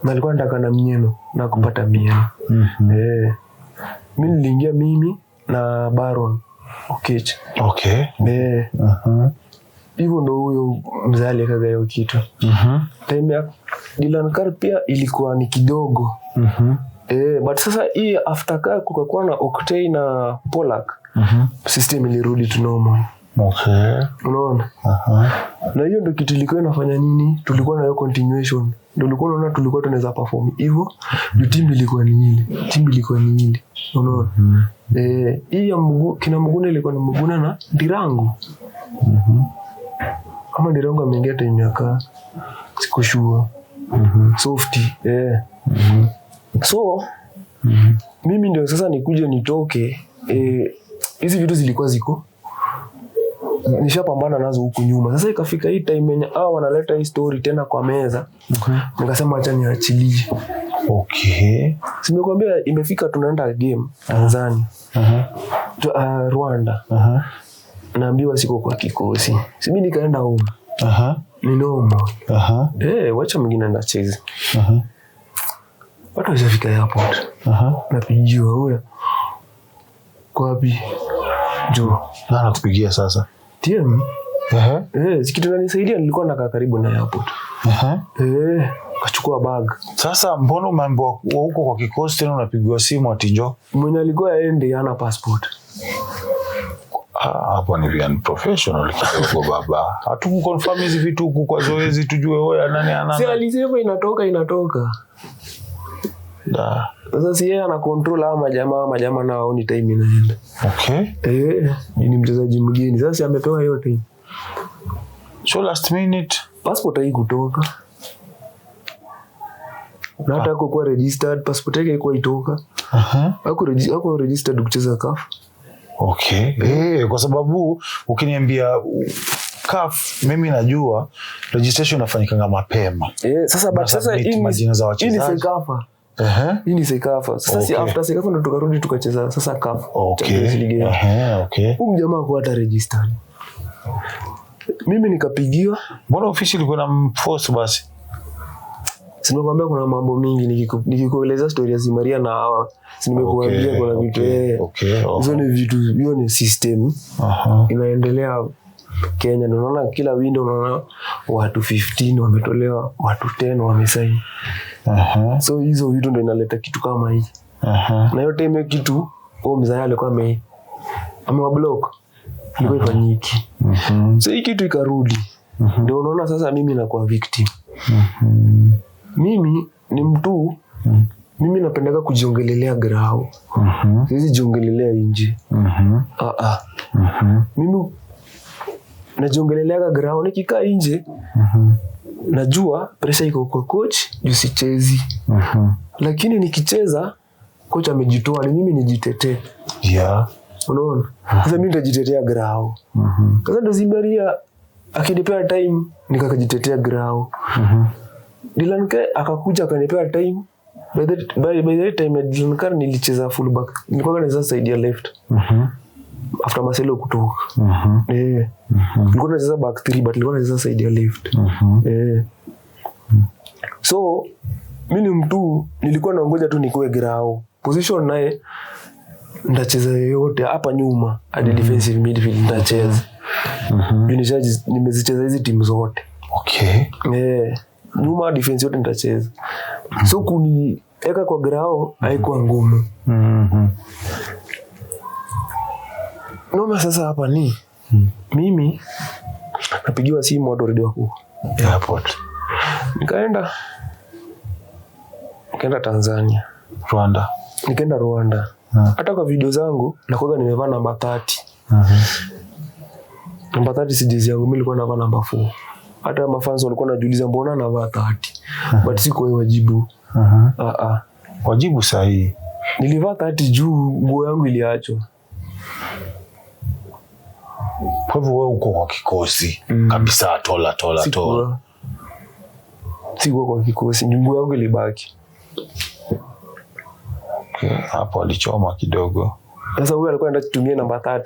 Na alikuwa anataka na Mieno na kupata Mieno. Eh. Mi niliingia mimi na Baron Okech. Eh. Hivyo ndo huyo mzee aliekaga hiyo kitu. Time ya Dylan Carr pia ilikuwa ni kidogo. Eh, but sasa hii after Carr kukakuwa na Octay na Polak, system ilirudi to normal. Unaona? Na hiyo ndo kitu ilikuwa inafanya nini? Tulikuwa na hiyo continuation. Ndio ulikuwa unaona tulikuwa tunaweza perform hivyo. Juu team ilikuwa ni ile. Team ilikuwa ni ile. Unaona? Eh, hii ya kina Muguna ilikuwa ni Muguna na Ndirangu. Kama Ndirangu ameingia time ya kaa, siko sure. Softy, eh. So mimi ndio sasa nikuje nitoke, eh, hizi vitu zilikuwa ziko nishapambana nazo huku nyuma. Sasa ikafika hii time yenye hao wanaleta hii story tena kwa meza, nikasema acha niachilie. Simekwambia imefika tunaenda game Tanzania, Rwanda, naambiwa siko kwa kikosi. Si mimi nikaenda home. Ni normal. Eh, wacha mwingine anacheza. Watu washafika airport. Napigiwa, huyo. Kwa wapi? Njoo. Na nakupigia sasa. TM. Eh, kitu inanisaidia nilikuwa nakaa karibu na airport. Eh, kachukua bag. Sasa mbona umeambiwa huko kwa kikosi tena unapigiwa simu ati njoo? Mwenye alikuwa aende hana passport. Ah, hapo ni vya professional kidogo baba. Hatukuconfirm hizi vitu huku kwa zoezi tujue wewe nani ana. Si alisema inatoka inatoka. Da. Sasa si yeye ana control hawa majamaa na waoni time inaenda. Eh, ni mchezaji mgeni. Sasa si amepewa yote. So last minute. Passport haikutoka. Na hata hakukuwa registered, passport yake haikuwa itoka. Hakuwa registered kucheza CAF. Okay. Eh, kwa sababu ukiniambia CAF mimi najua registration inafanyikanga mapema. Eh, sasa but sasa Unasubmit majina za hii ni wachezaji. CECAFA. Hii ni CECAFA. Sasa si after CECAFA ndo tukarudi tukacheza sasa CAF. Champions League. Huyu mjamaa hakuwa hata registered. Mimi nikapigiwa, Mbona ofisi ilikuwa na mforce basi? Si nimekwambia kuna mambo mingi nikikueleza story ya Zimaria na hawa. Si nimekuambia kuna vitu eh. Hizo ni vitu, hiyo ni system inaendelea Kenya. Na unaona kila window unaona watu 15 wametolewa, watu 10 wamesaini. So hizo vitu ndo inaleta kitu kama hii. Na hiyo time hiyo kitu huyo mzee alikuwa amewablock. Ilikuwa ifanyiki. So hii kitu ikarudi. Ndio unaona sasa mimi nakuwa victim. Mimi ni mtu, mimi napendaga kujiongelelea grau. Siwezi jiongelelea nje. Ah ah. Mimi Najiongeleleaga ground nikikaa nje, najua pressure iko kwa coach juu sichezi, lakini nikicheza coach amejitoa, ni mimi nijitetee. Unaona, sasa mimi nitajitetea grao. Sasa ndo Zimaria akinipea time nikakajitetea grao. Dylan Kerr akakuja akanipea time. By the time ya Dylan Kerr nilicheza fullback, nilikuwa naweza saidia left after Marcelo kutoka. Eh, nilikuwa nacheza back three, but nilikuwa nacheza side ya left. Eh, so mi ni mtu nilikuwa naongoja tu nikuwe grao, position naye ndacheza yoyote hapa nyuma hadi defensive midfield ndacheza. Juu nimezicheza hizi timu zote. Eh, nyuma defense yote nitacheza, so kuniweka kwa grao haikuwa ngumu. Noma sasa hapa ni mimi napigiwa simu, watu already wako Airport. Nikaenda Tanzania. Rwanda. Nikaenda Rwanda. Hata kwa video zangu nakuwaga nimevaa namba 30. Namba 30 si jezi yangu, mimi nilikuwa navaa namba 4. Hata mafans walikuwa wanajiuliza mbona navaa 30, but sikuwahi wajibu. Ah, ah. Wajibu sahihi. Nilivaa 30 juu nguo yangu iliachwa. Kwa hivyo wewe uko kwa kikosi kabisa, tola tola tola. Sikuwa kwa kikosi, nguo yangu ilibaki. Okay. Hapo alichoma kidogo. Sasa huyu alikuwa anaenda kutumia namba 30.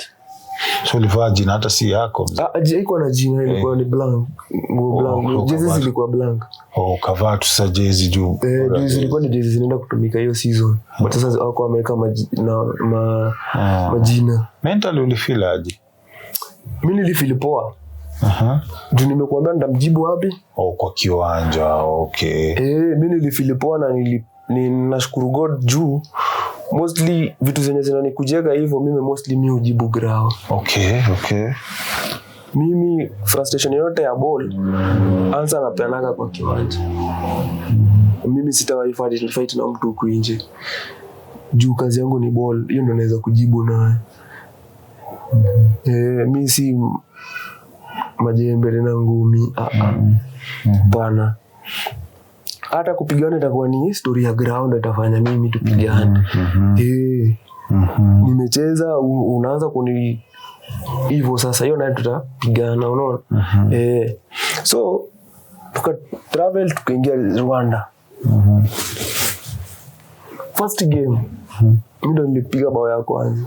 So ulivaa jina hata si yako, mzee. Ah, haikuwa na jina, ilikuwa ni blank, nguo blank. Oh, Jezi ukavaa. zilikuwa blank. Oh, ukavaa tu sasa jezi juu. Eh, jezi zilikuwa ni jezi zinaenda kutumika hiyo season, but sasa wako wameweka majina. Mentally ulifeel aje? Mi nilifeel poa juu nimekuambia nitamjibu wapi. Oh, kwa kiwanja, okay. Eh, mi nilifeel poa na nashukuru God juu mostly vitu zenye zinanikujega hivyo, mimi mostly mi hujibu grao. Mimi frustration yote ya ball anza napeanaga kwa kiwanja. Mimi sitawahi fight na mtu huku nje juu kazi yangu ni ball, hiyo ndo naweza kujibu nayo. Eh, mi si majembe na ngumi, ah, ah. Pana hata kupigana itakuwa ni story ya ground itafanya mimi tupigane. Eh, nimecheza unaanza kuni hivyo sasa, hiyo nayo tutapigana, unaona. Eh, so tuka travel tukaingia Rwanda. First game mi ndo nilipiga bao ya kwanza.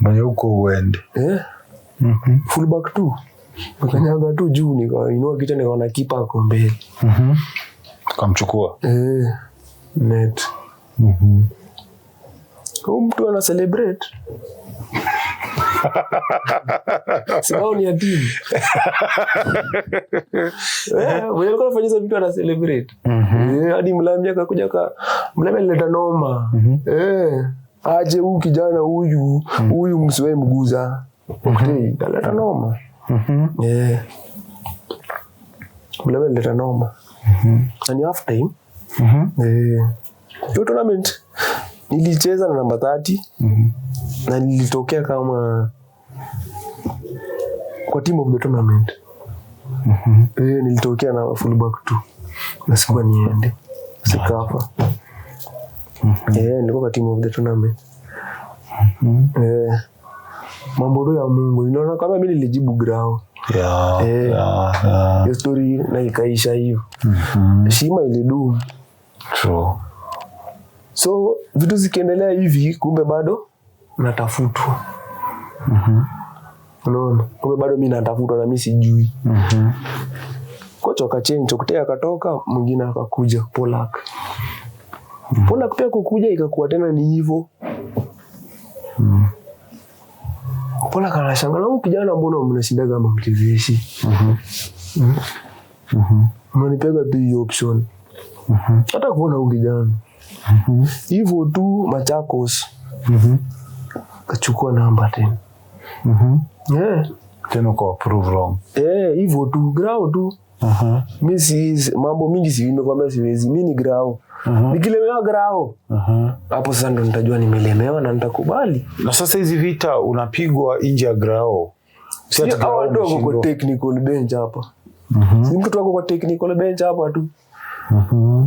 Mwenye huko uende. Eh? Fullback tu nikanyaga tu juu, nikainua kichwa nikaona kipa ako mbele. Ukamchukua. Eh, net. Huyu mtu ana celebrate. Si bao ni ya timu. Eh, mwenye alikuwa anafanya hizo vitu ana celebrate. Eh, hadi Mlami akakuja ka Mlami alileta noma. Eh, aje huyu kijana huyu, huyu msiwahi mguza. Oktay alileta noma. Eh. Mlami alileta noma. Na ni half time. Eh. Hiyo tournament nilicheza na namba 30 na nilitokea kama kwa team of the tournament. Eh, nilitokea na fullback tu na sikuwa niende CECAFA. Eh, nilikuwa kwa team of the tournament. Eh, mambo tu ya Mungu. Ninaona kama mimi nilijibu grao. Eh. Hiyo story na ikaisha hivyo. Heshima ilidumu. True. So vitu zikiendelea hivi, kumbe bado natafutwa. Unaona, kumbe bado mi natafutwa na mi sijui. Kocha akachange, Oktay akatoka, mwingine akakuja Polak. Polak pia kukuja ikakuwa tena ni hivyo. Polak anashangaa, huyu kijana mbona mnashindaga mchezeshi? Mnanipiga tu hiyo option. Hata kuona huyu kijana. Hivyo tu Machakos kachukua namba tena. Yeah. Tena uko prove wrong. Eh, hivyo tu grao tu. Mi si mambo mingi, si nimekwambia siwezi. Mi ni grao. Nikilemewa grao. Hapo sasa ndo nitajua nimelemewa na nitakubali. Na sasa hizi vita unapigwa nje ya grao. Si ati Sio, hawa ground watu wako kwa umeshindwa. technical bench hapa. Si mtu wako kwa technical bench hapa tu.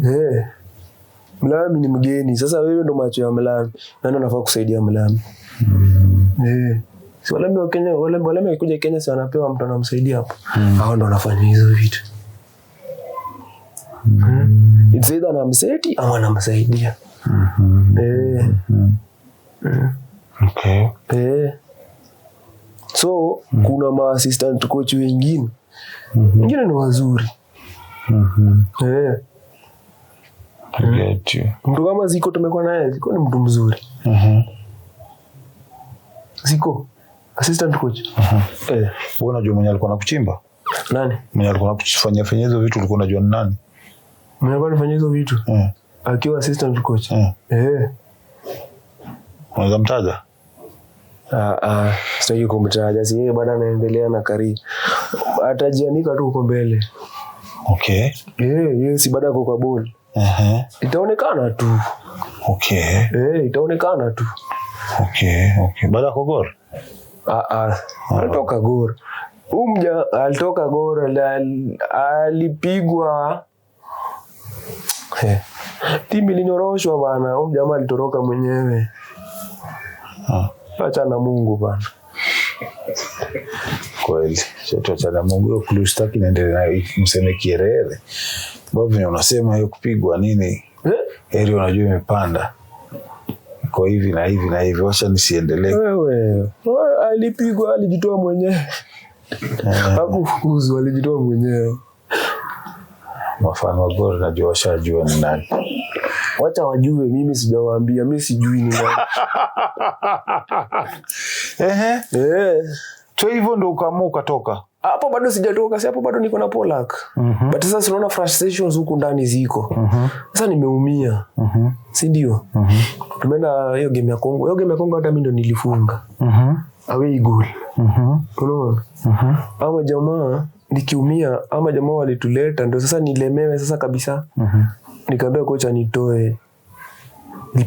Eh. Mlami ni mgeni. Sasa wewe ndo macho ya Mlami. Nani anafaa kusaidia Mlami? Eh. Si Walami wa Kenya, Walami wakikuja Kenya si wanapewa mtu anamsaidia hapo. Hao ndo wanafanya hizo vitu. It's either anamseti ama anamsaidia. Eh. Okay. Eh. So kuna ma assistant coach wengine. Wengine ni wazuri. Eh. I get you. Mtu kama Ziko tumekuwa naye, Ziko ni mtu mzuri. Ziko assistant coach. Eh. Wewe unajua mwenye alikuwa anakuchimba? Nani? Mwenye alikuwa anakufanyia fanyia hizo vitu ulikuwa unajua ni nani? Mwenye alikuwa anafanya hizo vitu akiwa assistant coach. Eh. Unaweza mtaja? Ah, ah, sitaki kumtaja. Si yeye bado anaendelea na career. Atajianika tu huko mbele. Okay. Eh, yeye si bado ako kwa ball. Itaonekana tu. Okay. Eh, itaonekana tu. Okay, okay. Baada ya Gor? Ah, ah. Alitoka Gor. Umja alitoka Gor, alipigwa. Eh. Timu ilinyoroshwa bana. Huyu jamaa alitoroka mwenyewe. Acha na Mungu bana. Kweli. Chetu acha na Mungu, hiyo clue sitaki niendelee nayo, mseme kierere. Sababu venye unasema hiyo kupigwa nini? Eh? Heri unajua imepanda. Kwa hivi na hivi na hivi, wacha nisiendelee. Wewe, wewe, alipigwa, alijitoa mwenyewe. Hakufukuzwa, alijitoa mwenyewe. Mafano wa Gor najua washajua ni nani. Wacha wajue, mimi sijawaambia, mimi sijui ni nani. Ehe. Eh. So hivyo ndo ukaamua ukatoka. Hapo bado sijatoka, si hapo bado niko na Polak. But sasa tunaona frustrations huku ndani ziko. Sasa nimeumia. Si ndio? Tumeenda hiyo game ya Kongo. Hiyo game ya Kongo hata mimi ndo nilifunga. Away goal. Unaona? Ama jamaa nikiumia, ama jamaa walituleta ndo sasa nilemewe sasa kabisa. Nikaambia kocha nitoe.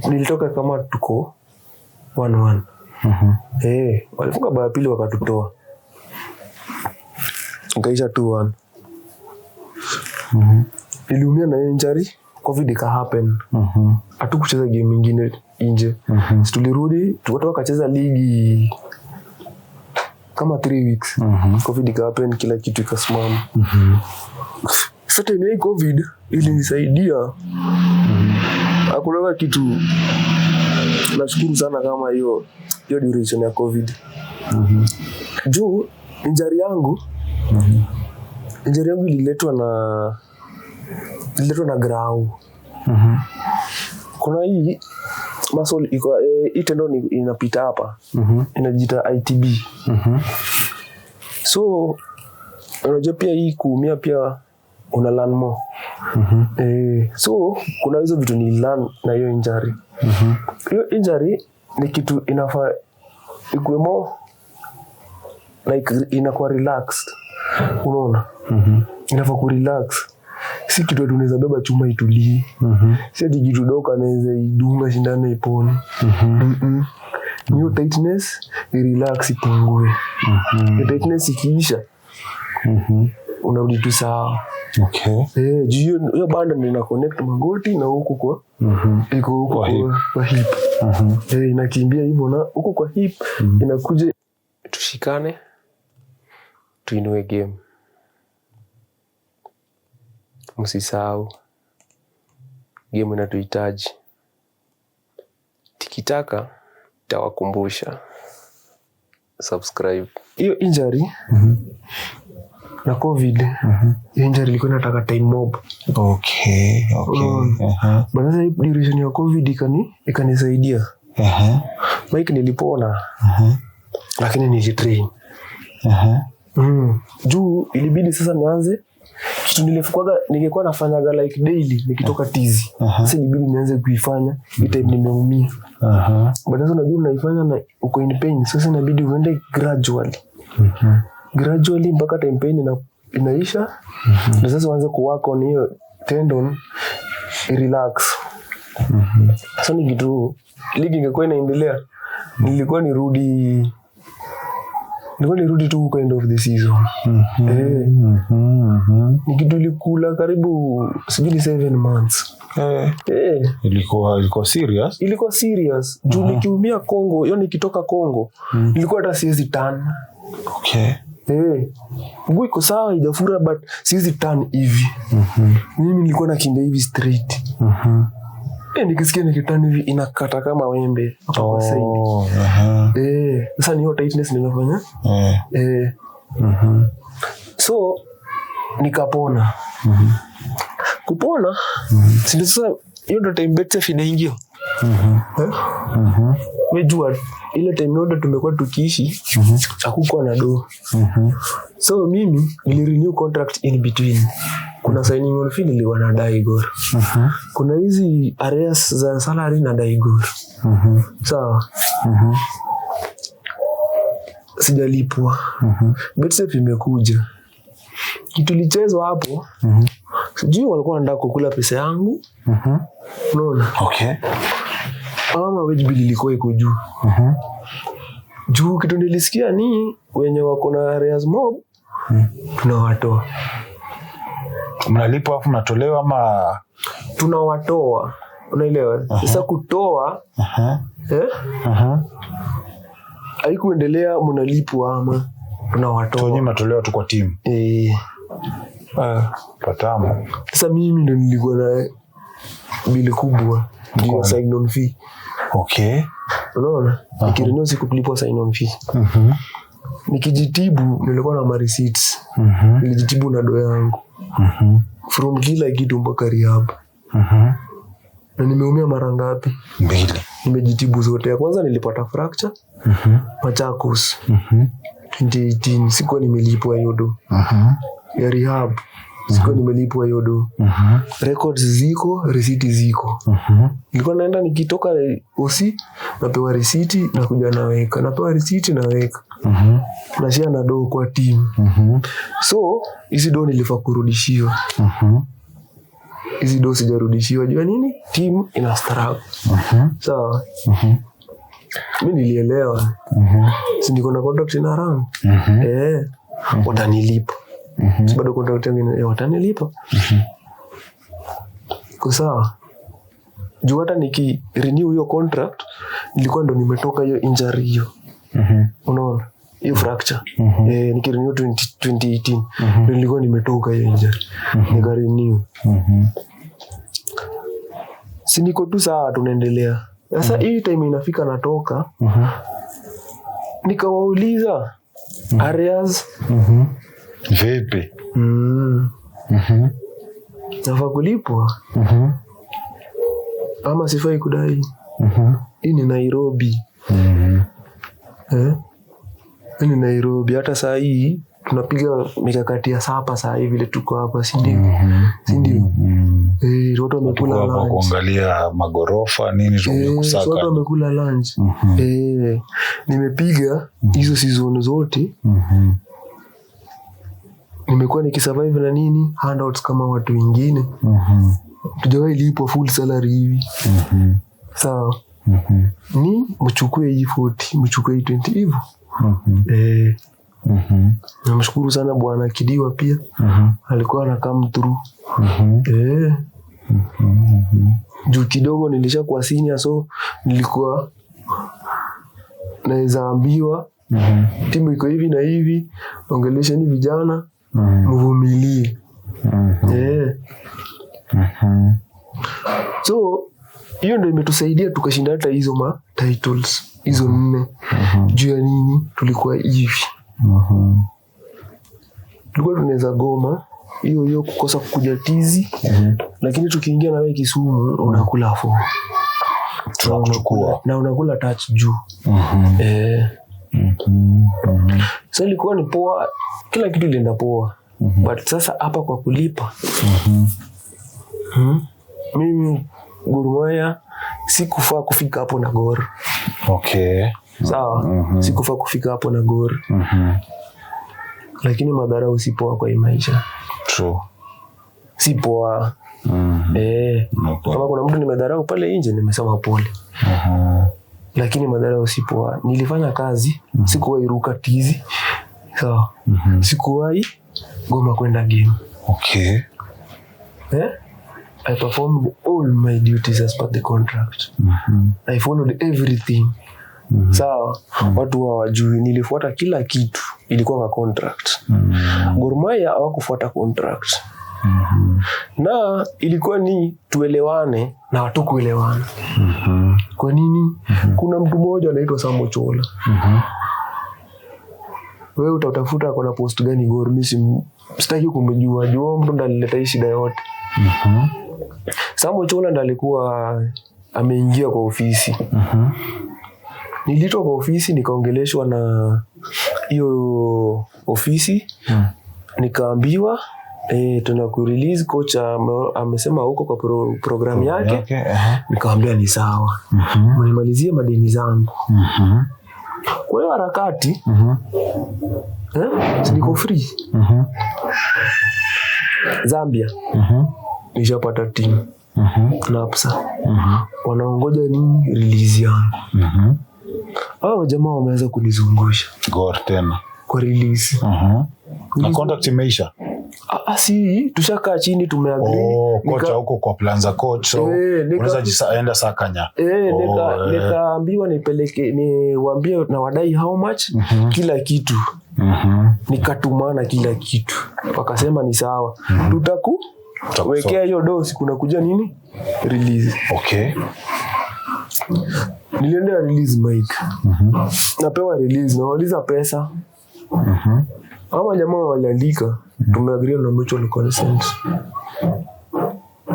Nilitoka kama tuko 1-1. Eh, walifunga bao ya pili wakatutoa. Nikaisha 2-1. Niliumia na hiyo injury, COVID ika happen. Hatukucheza game ingine nje. Si tulirudi, watu wakacheza ligi kama 3 weeks. COVID ika happen, kila kitu ikasimama. Sasa time ya hii COVID ilinisaidia. Hakuna kitu nashukuru sana kama hiyo hiyo duration ya COVID. Juu injury yangu ililetwa na grau. Kuna hii muscle iko, hii tendon inapita hapa. Inajiita ITB. So unajua pia hii kuumia pia una learn more. So kuna hizo vitu ni learn na hiyo injury. Hiyo injury ni kitu inafaa ikuwe more like inakuwa relaxed. Unaona? Inafaa ku relax. Si kitu ati unaweza beba chuma itulie. Si ati kitu doka anaweza idunga shindano ipone. Ni hiyo tightness relax ipungue. Hiyo tightness ikiisha unarudi tu sawa. Okay. Eh, juu hiyo banda ndio ina connect magoti na huku kwa iko huku Kwa hip. kwa hip. Eh, inakimbia hivyo na huku kwa hip inakuja. Tushikane tuinue game. Msisahau game inatuhitaji. Tikitaka itawakumbusha. Subscribe. Hiyo injury na COVID, hiyo injury ilikuwa inataka time mob. Okay. But sasa hii duration ya COVID ikanisaidia. Mike, nilipona. Lakini nilitrain. Juu ilibidi sasa nianze kitu nilifukwaga ningekuwa nafanyaga like daily nikitoka tizi. Sasa ilibidi nianze kuifanya hii time nimeumia. But sasa unajua unaifanya na uko in pain. Sasa inabidi uende gradually. Gradually mpaka time pain inaisha. Na sasa uanze kuwork on hiyo tendon relax. Sasa ni kitu ligi ingekuwa inaendelea, nilikuwa nirudi Nilikuwa nirudi tu huko end of the season. Eh, ni kitu ilikula karibu sijui ni 7 months. Eh, Ilikuwa serious. Ilikuwa serious juu nikiumia Congo, hiyo nikitoka Congo, nilikuwa hata siwezi turn. Eh, mguu iko sawa, ijafura, but siwezi turn hivi. Mimi nilikuwa nakimbia hivi straight. Eh, nikisikia nikiturn hivi inakata kama wembe hapa kwa side. Oh, aha. Eh, sasa ni hiyo tightness ndio inafanya. Eh, so nikapona. Kupona, si ndio sasa hiyo ndo time Betsafe inaingia. Eh? Wejua ile time yote tumekuwa tukiishi hakukuwa na do. So mimi nilirenew contract in between. Kuna signing on fee nilikuwa nadai Gor. Kuna hizi arrears za salary nadai Gor. Sawa. Sijalipwa. Betsafe imekuja. Kitu ilichezwa hapo, sijui walikuwa wanataka kukula pesa yangu. Unaona? Ama wage bill ilikuwa iko juu. Juu kitu nilisikia ni wenye wako na arrears mob tunawatoa. Mnalipwa afu mnatolewa ama? Tunawatoa. Unaelewa? Sasa kutoa eh? Haikuendelea mnalipwa ama So nyinyi tunawatoa. mnatolewa tu kwa timu. Eh. Patamu. Sasa mimi ndo nilikuwa na bili kubwa ndio Kwa- sign on fee. Unaona? Nikirenew sikulipwa sign on fee. Nikijitibu nilikuwa na ma receipts. Nilijitibu na do yangu. From kila kitu mpaka rehab. Na nimeumia mara ngapi? Mbili. Nimejitibu zote. Ya kwanza nilipata fracture Machakos 2018, sikuwa nimelipwa hiyo do. Ya rehab sikuwa nimelipwa hiyo do. Records ziko, risiti ziko. Nilikuwa naenda, nikitoka osi napewa risiti, nakuja naweka, napewa risiti, naweka, nashare na do kwa team. So hizi do nilifaa kurudishiwa, hizi do sijarudishiwa. Jua nini? Team ina struggle. Sawa, mi nilielewa, si niko na contract ina run, eh, watanilipa. Si bado contract yangu watanilipa. Iko sawa, juu hata niki renew hiyo contract nilikuwa ndo nimetoka hiyo injury hiyo. Unaona hiyo fracture? Eh, nikirenew 20 2018 ndo nilikuwa nimetoka hiyo injury, nika renew. Si niko tu sawa, tunaendelea. Sasa hii time inafika natoka, nikawauliza arrears. Vipi? Nafaa kulipwa ama sifai kudai? Hii ni Nairobi. Eh? Hii ni Nairobi. Hata saa hii tunapiga mikakati ya supper saa hii vile tuko hapa, si ndio? Si ndio? Eh, watu wamekula Tuko hapa lunch. kuangalia magorofa nini, tukuja Eh, kusaka. watu wamekula lunch. Eh, nimepiga hizo season zote, nimekuwa nikisurvive na nini, handouts kama watu wengine. Tujawahi lipwa full salary hivi. Sawa, ni mchukue hii 40, mchukue hii 20 hivyo. Eh, namshukuru sana bwana Kidiwa pia, alikuwa ana come through. Eh, juu kidogo nilishakuwa senior, so nilikuwa naweza ambiwa timu iko hivi na hivi, ongelesheni vijana, mvumilie. Eh. So hiyo ndo imetusaidia tukashinda hata hizo ma titles hizo nne. Juu ya nini? Tulikuwa hivi, tulikuwa tunaweza goma hiyo hiyo kukosa kukuja tizi, lakini tukiingia nawe Kisumu unakula four. Tunakuchukua. Na unakula touch juu. Eh. So ilikuwa ni poa, kila kitu ilienda poa. But sasa hapa kwa kulipa, Mimi Gor Mahia sikufaa kufika hapo na Gor. Sawa, sikufaa kufika hapo na Gor, lakini madharau si poa kwa hii maisha. True. Si poa. Eh, kama kuna mtu nimedharau pale nje, nimesema pole, lakini madharau si poa. Nilifanya kazi, sikuwahi ruka tizi. Sawa. Sikuwahi goma kwenda game. Eh? I performed all my duties as per the contract. I followed everything. Sawa. Watu hawajui nilifuata kila kitu, ilikuwa kwa contract. Gor Mahia hawakufuata contract. Na ilikuwa ni tuelewane na hatukuelewana. Kwa nini? Kuna mtu mmoja anaitwa Sam Ochola. Wewe utatafuta ako na post gani Gor, mimi sitaki kumjua. Jua mtu ndo alileta hii shida yote. Sam Ochola ndo alikuwa ameingia kwa ofisi. Niliitwa kwa ofisi, nikaongeleshwa na hiyo ofisi, nikaambiwa, tuna kurelease, coach amesema huko kwa program yake. Nikawambia ni sawa, mnimalizie madeni zangu. Kwa hiyo harakati, si niko free. Zambia nishapata timu, Napsa wanaongoja nini? Release yangu. Hao jamaa wameanza kunizungusha Gor tena. Kwa release. Na contract imeisha. Ah, ah, si tushakaa chini, tumeagree. Oh, kocha huko kwa plan za coach, so Eh, unaweza enda Sakanya. Eh, Oh, eh. nikaambiwa nipeleke, niwaambie na wadai how much, kila kitu. Nikatumana kila kitu, wakasema ni sawa, tutaku wekea hiyo dosi, kuna kuja nini, release. Niliendea release, Mike, napewa release, nawauliza pesa. Ama jamaa waliandika, tumeagree na mutual consent.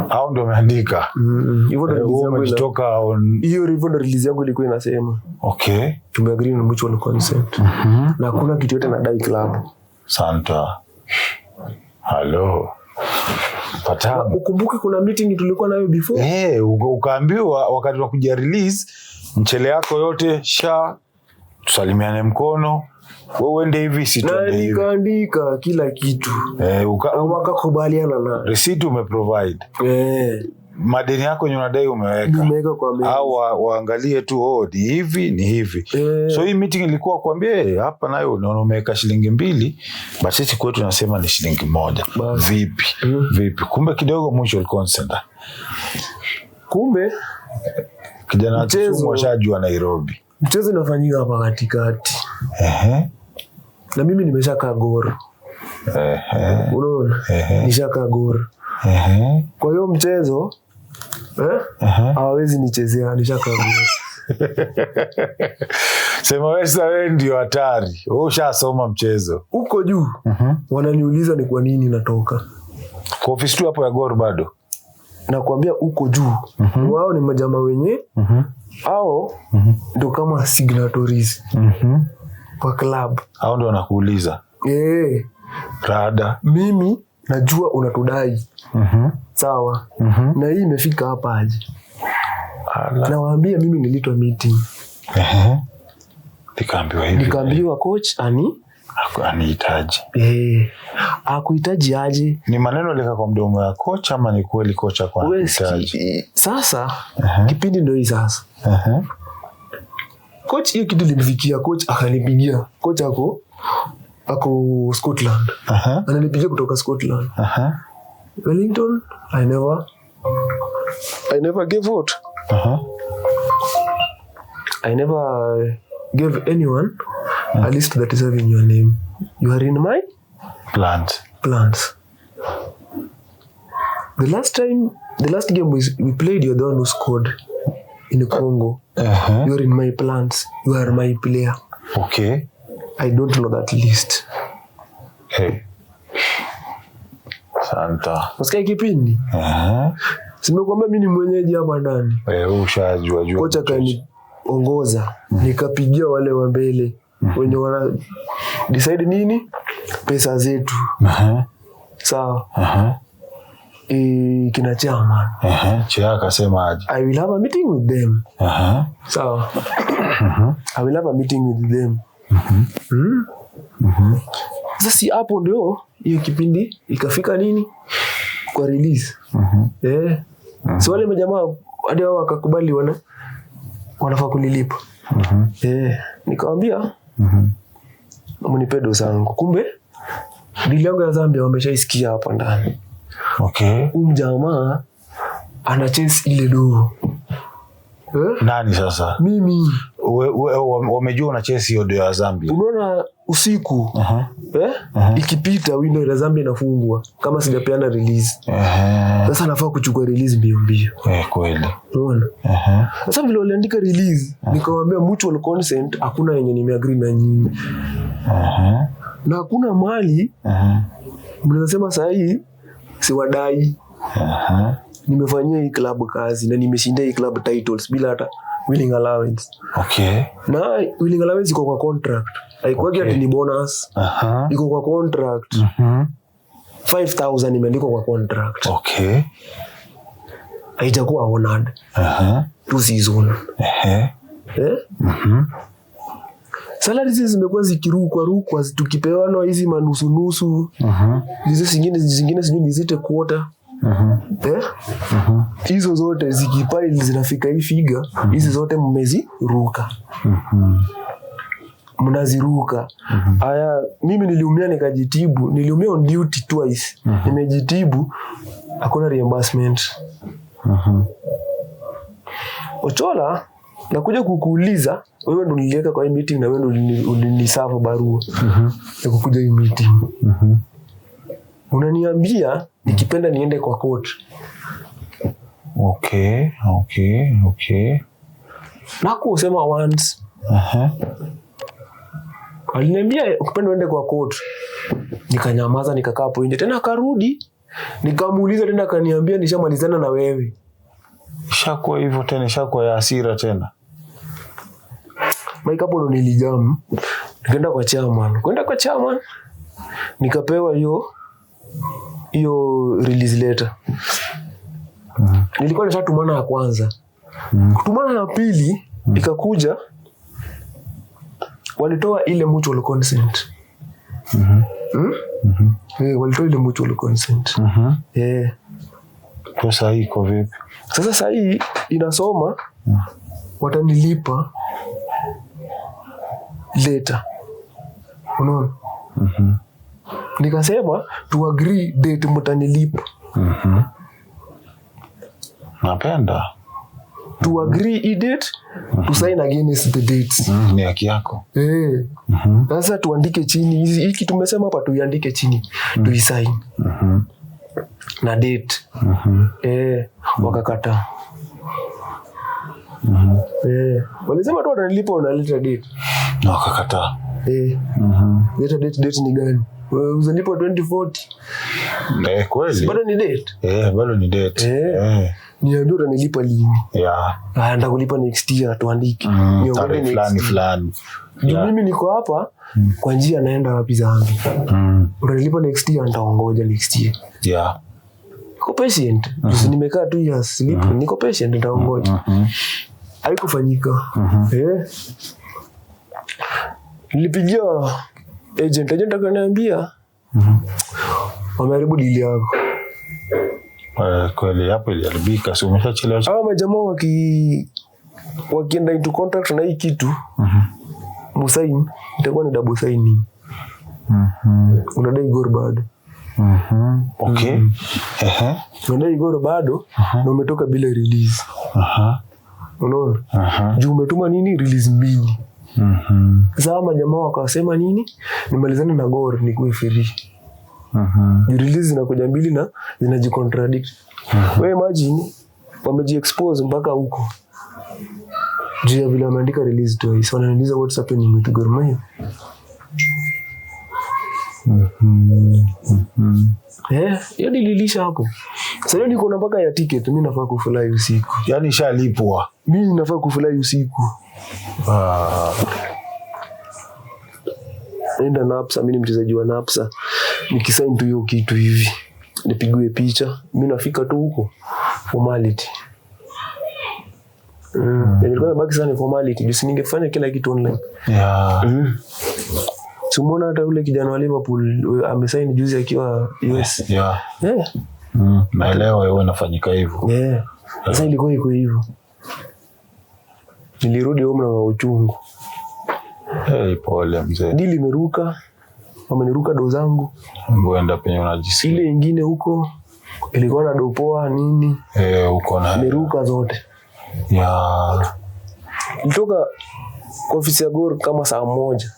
Hao ndio wameandika. Hivyo ndo Eh, release wewe yangu umejitoka on hiyo hivyo ndo release yangu ilikuwa inasema, tumeagree na mutual consent na hakuna kitu yote nadai club. Santa. Halo. Patamu. Ukumbuke kuna meeting tulikuwa nayo before. Eh, ukaambiwa wakati wa kuja release, mchele yako yote sha tusalimiane mkono, wewe uende hivi, si Na tuende hivi. nikaandika kila kitu Eh, na wakakubaliana na receipt umeprovide. Eh, Madeni yako yenye unadai umeweka. Nimeweka kwa meza. Au waangalie tu, oh, ni hivi ni hivi. Eh. So hii meeting ilikuwa kuambia, "Eh, hapa nayo unaona umeweka shilingi 2, but sisi kwetu nasema ni shilingi 1." Basi. Vipi? Vipi? Kumbe kidogo mutual consent. Kumbe Kijana wa Mchezo. Kisumu ashajua Nairobi. Mchezo inafanyika hapa katikati na mimi nimeshakaa Gor. Unaona, nishakaa Gor. Kwa hiyo mchezo, eh, hawawezi nichezea, nishakaa Gor. Sema wewe sasa, wewe ndio hatari. Wewe ushasoma mchezo. Huko juu wananiuliza ni kwa nini natoka. Kwa ofisi tu hapo ya Gor bado. Nakwambia huko juu wao ni majamaa wenye au ndo kama signatories kwa club. Hao ndio wanakuuliza. Eh, Rada. mimi najua unatudai, sawa, na hii imefika hapa aje? Ala. Nawaambia mimi niliitwa meeting, Nikaambiwa hivi. nikaambiwa coach ani Anihitaji. Eh, akuhitaji aje? Ni maneno alika kwa mdomo ya kocha ama ni kweli kocha kwa Wewe anahitaji? sasa kipindi ndio hii sasa. Coach, hiyo kitu ilimfikia coach, akanipigia. Coach ako Scotland, ananipigia kutoka Scotland. Wellington, I never gave what I never gave anyone a list that is having your name. You are in my Plant. Plans. The last time, the last game we played, you're the one who scored in Congo. You are in my plans. You are my player. I don't know that list. Hey. Santa. Nasikia kipindi. Simekuambia mi ni mwenyeji hapa ndani. Wewe ushajua jua. Kocha kaniongoza, nikapigia wale wa mbele wenye wana decide nini pesa zetu. Sawa. E, kina chairman. Chair akasema aje? I will have a meeting with them. Sawa. I will have a meeting with them. Mm. Sasa si hapo ndio hiyo kipindi ikafika nini kwa release. Eh. Si wale majamaa hadi wao wakakubali wanafaa kunilipa. Eh, nikamwambia Mnipe do zangu. Kumbe deal yangu ya Zambia wameshaisikia hapa ndani. Huyu mjamaa ana chase ile do. Eh? Nani sasa? Mimi. Wamejua una chase hiyo do ya Zambia. Unaona usiku, eh? Ikipita window ya Zambia inafungwa kama sijapeana release. Sasa nafaa kuchukua release mbio mbio. Eh, kweli. Unaona? Sasa vile waliandika release, nikamwambia mutual consent hakuna yenye nimeagree na nyinyi. Na hakuna mali mnaweza sema saa hii siwadai. Nimefanyia hii club kazi na nimeshinda hii club titles bila hata winning allowance. Na winning allowance iko kwa contract. Haikuwagi ati ni bonus. Iko kwa contract. 5000 imeandikwa kwa contract. Haijakuwa honored. Two season. Eh? Salary hizi zimekuwa zikirukwa rukwa, tukipewana hizi manusu nusu. Hizi zingine sijui nizite quarter. Eh? Hizo zote zikipile zinafika hii figure, hizi zote mmeziruka. Mnaziruka. Aya, mimi niliumia nikajitibu, niliumia on duty twice. Nimejitibu, hakuna reimbursement. Ochola, nakuja kukuuliza, wewe ndo niliweka kwa hii meeting na wewe ndo uliniserve barua ya kukuja hii meeting. Unaniambia nikipenda niende kwa court. Nakusema once. Aliniambia ukipenda uende kwa court. Nikanyamaza, nikakaa hapo nje. Tena akarudi, nikamuuliza tena akaniambia nishamalizana na wewe. Ishakuwa hivyo tena, ishakuwa ya hasira tena. Mike, hapo ndo nilijam. Nikaenda kwa chairman. Kwenda kwa chairman nikapewa hiyo release letter. Nilikuwa nishatumana ya kwanza. Kutumana ya pili ikakuja, walitoa ile mutual consent. Eh, walitoa ile mutual consent. Eh. Kwa saa hii iko vipi? Sasa saa hii inasoma watanilipa later. Unaona? Nikasema to agree date mtanilipa. Napenda. To agree hii date, to sign against the dates. Ni haki yako. Eh. Sasa tuandike chini hizi, hiki tumesema hapa tuiandike chini, tuisign. Na date. Eh, wakakataa. Eh, walisema tu watanilipa unaleta date. Na wakakataa. Eh. Leta date, date ni gani? Wewe uzalipo 2040. Eh, kweli. Bado ni date. Eh, bado ni date. Eh. Eh. Niambie utanilipa lini? Ah, nitakulipa next year tuandike. Niongoje Tarehe next fulani year. fulani. Juu mimi niko hapa kwa njia naenda wapi Zambia. Utanilipa next year, nitaongoja next year. Niko patient. Mm Nimekaa 2 years silipi, niko patient, nitaongoja. Haikufanyika. Eh. Nilipigia agent, agent akaniambia wameharibu deal yako. Eh, kweli hapo iliharibika, si umeshachelewa. Hawa majamaa wakienda into contract na hii kitu musain, itakuwa ni double signing. Unadai Gor bado. Okay. Ehe. Unadai Gor bado na umetoka bila release. Unaona? Juu umetuma nini release mbili. Sasa hawa majamaa wakasema nini? Nimalizane na Gor nikuwe free. Juu release zinakuja mbili na zinajicontradict. Wewe imagine wamejiexpose mpaka huko. Juu ya vile wameandika release twice. Wananiuliza what's happening with Gor Mahia. Eh, hiyo nililisha hapo. Sasa hiyo niko na mpaka ya ticket, mimi nafaa kufly usiku. Yaani ishalipwa. Mimi nafaa kufly usiku. Enda Napsa, mimi ni mchezaji wa Napsa. Nikisign tu hiyo kitu hivi, nipigwe picha, mimi nafika tu huko formality. Nilikuwa nabaki sana ni formality, juu si ningefanya kila kitu online. Si umeona hata yule kijana wa Liverpool amesign juzi akiwa US. Naelewa wewe inafanyika hivyo. Sasa ilikuwa iko hivyo. Nilirudi home na uchungu. Hey, pole mzee. Deal imeruka, wameniruka do zangu. Uenda penye unajisikia. Ile ingine huko ilikuwa na dopoa nini, Eh, uko na imeruka zote. ya Nilitoka kwa ofisi ya Gor kama saa 1.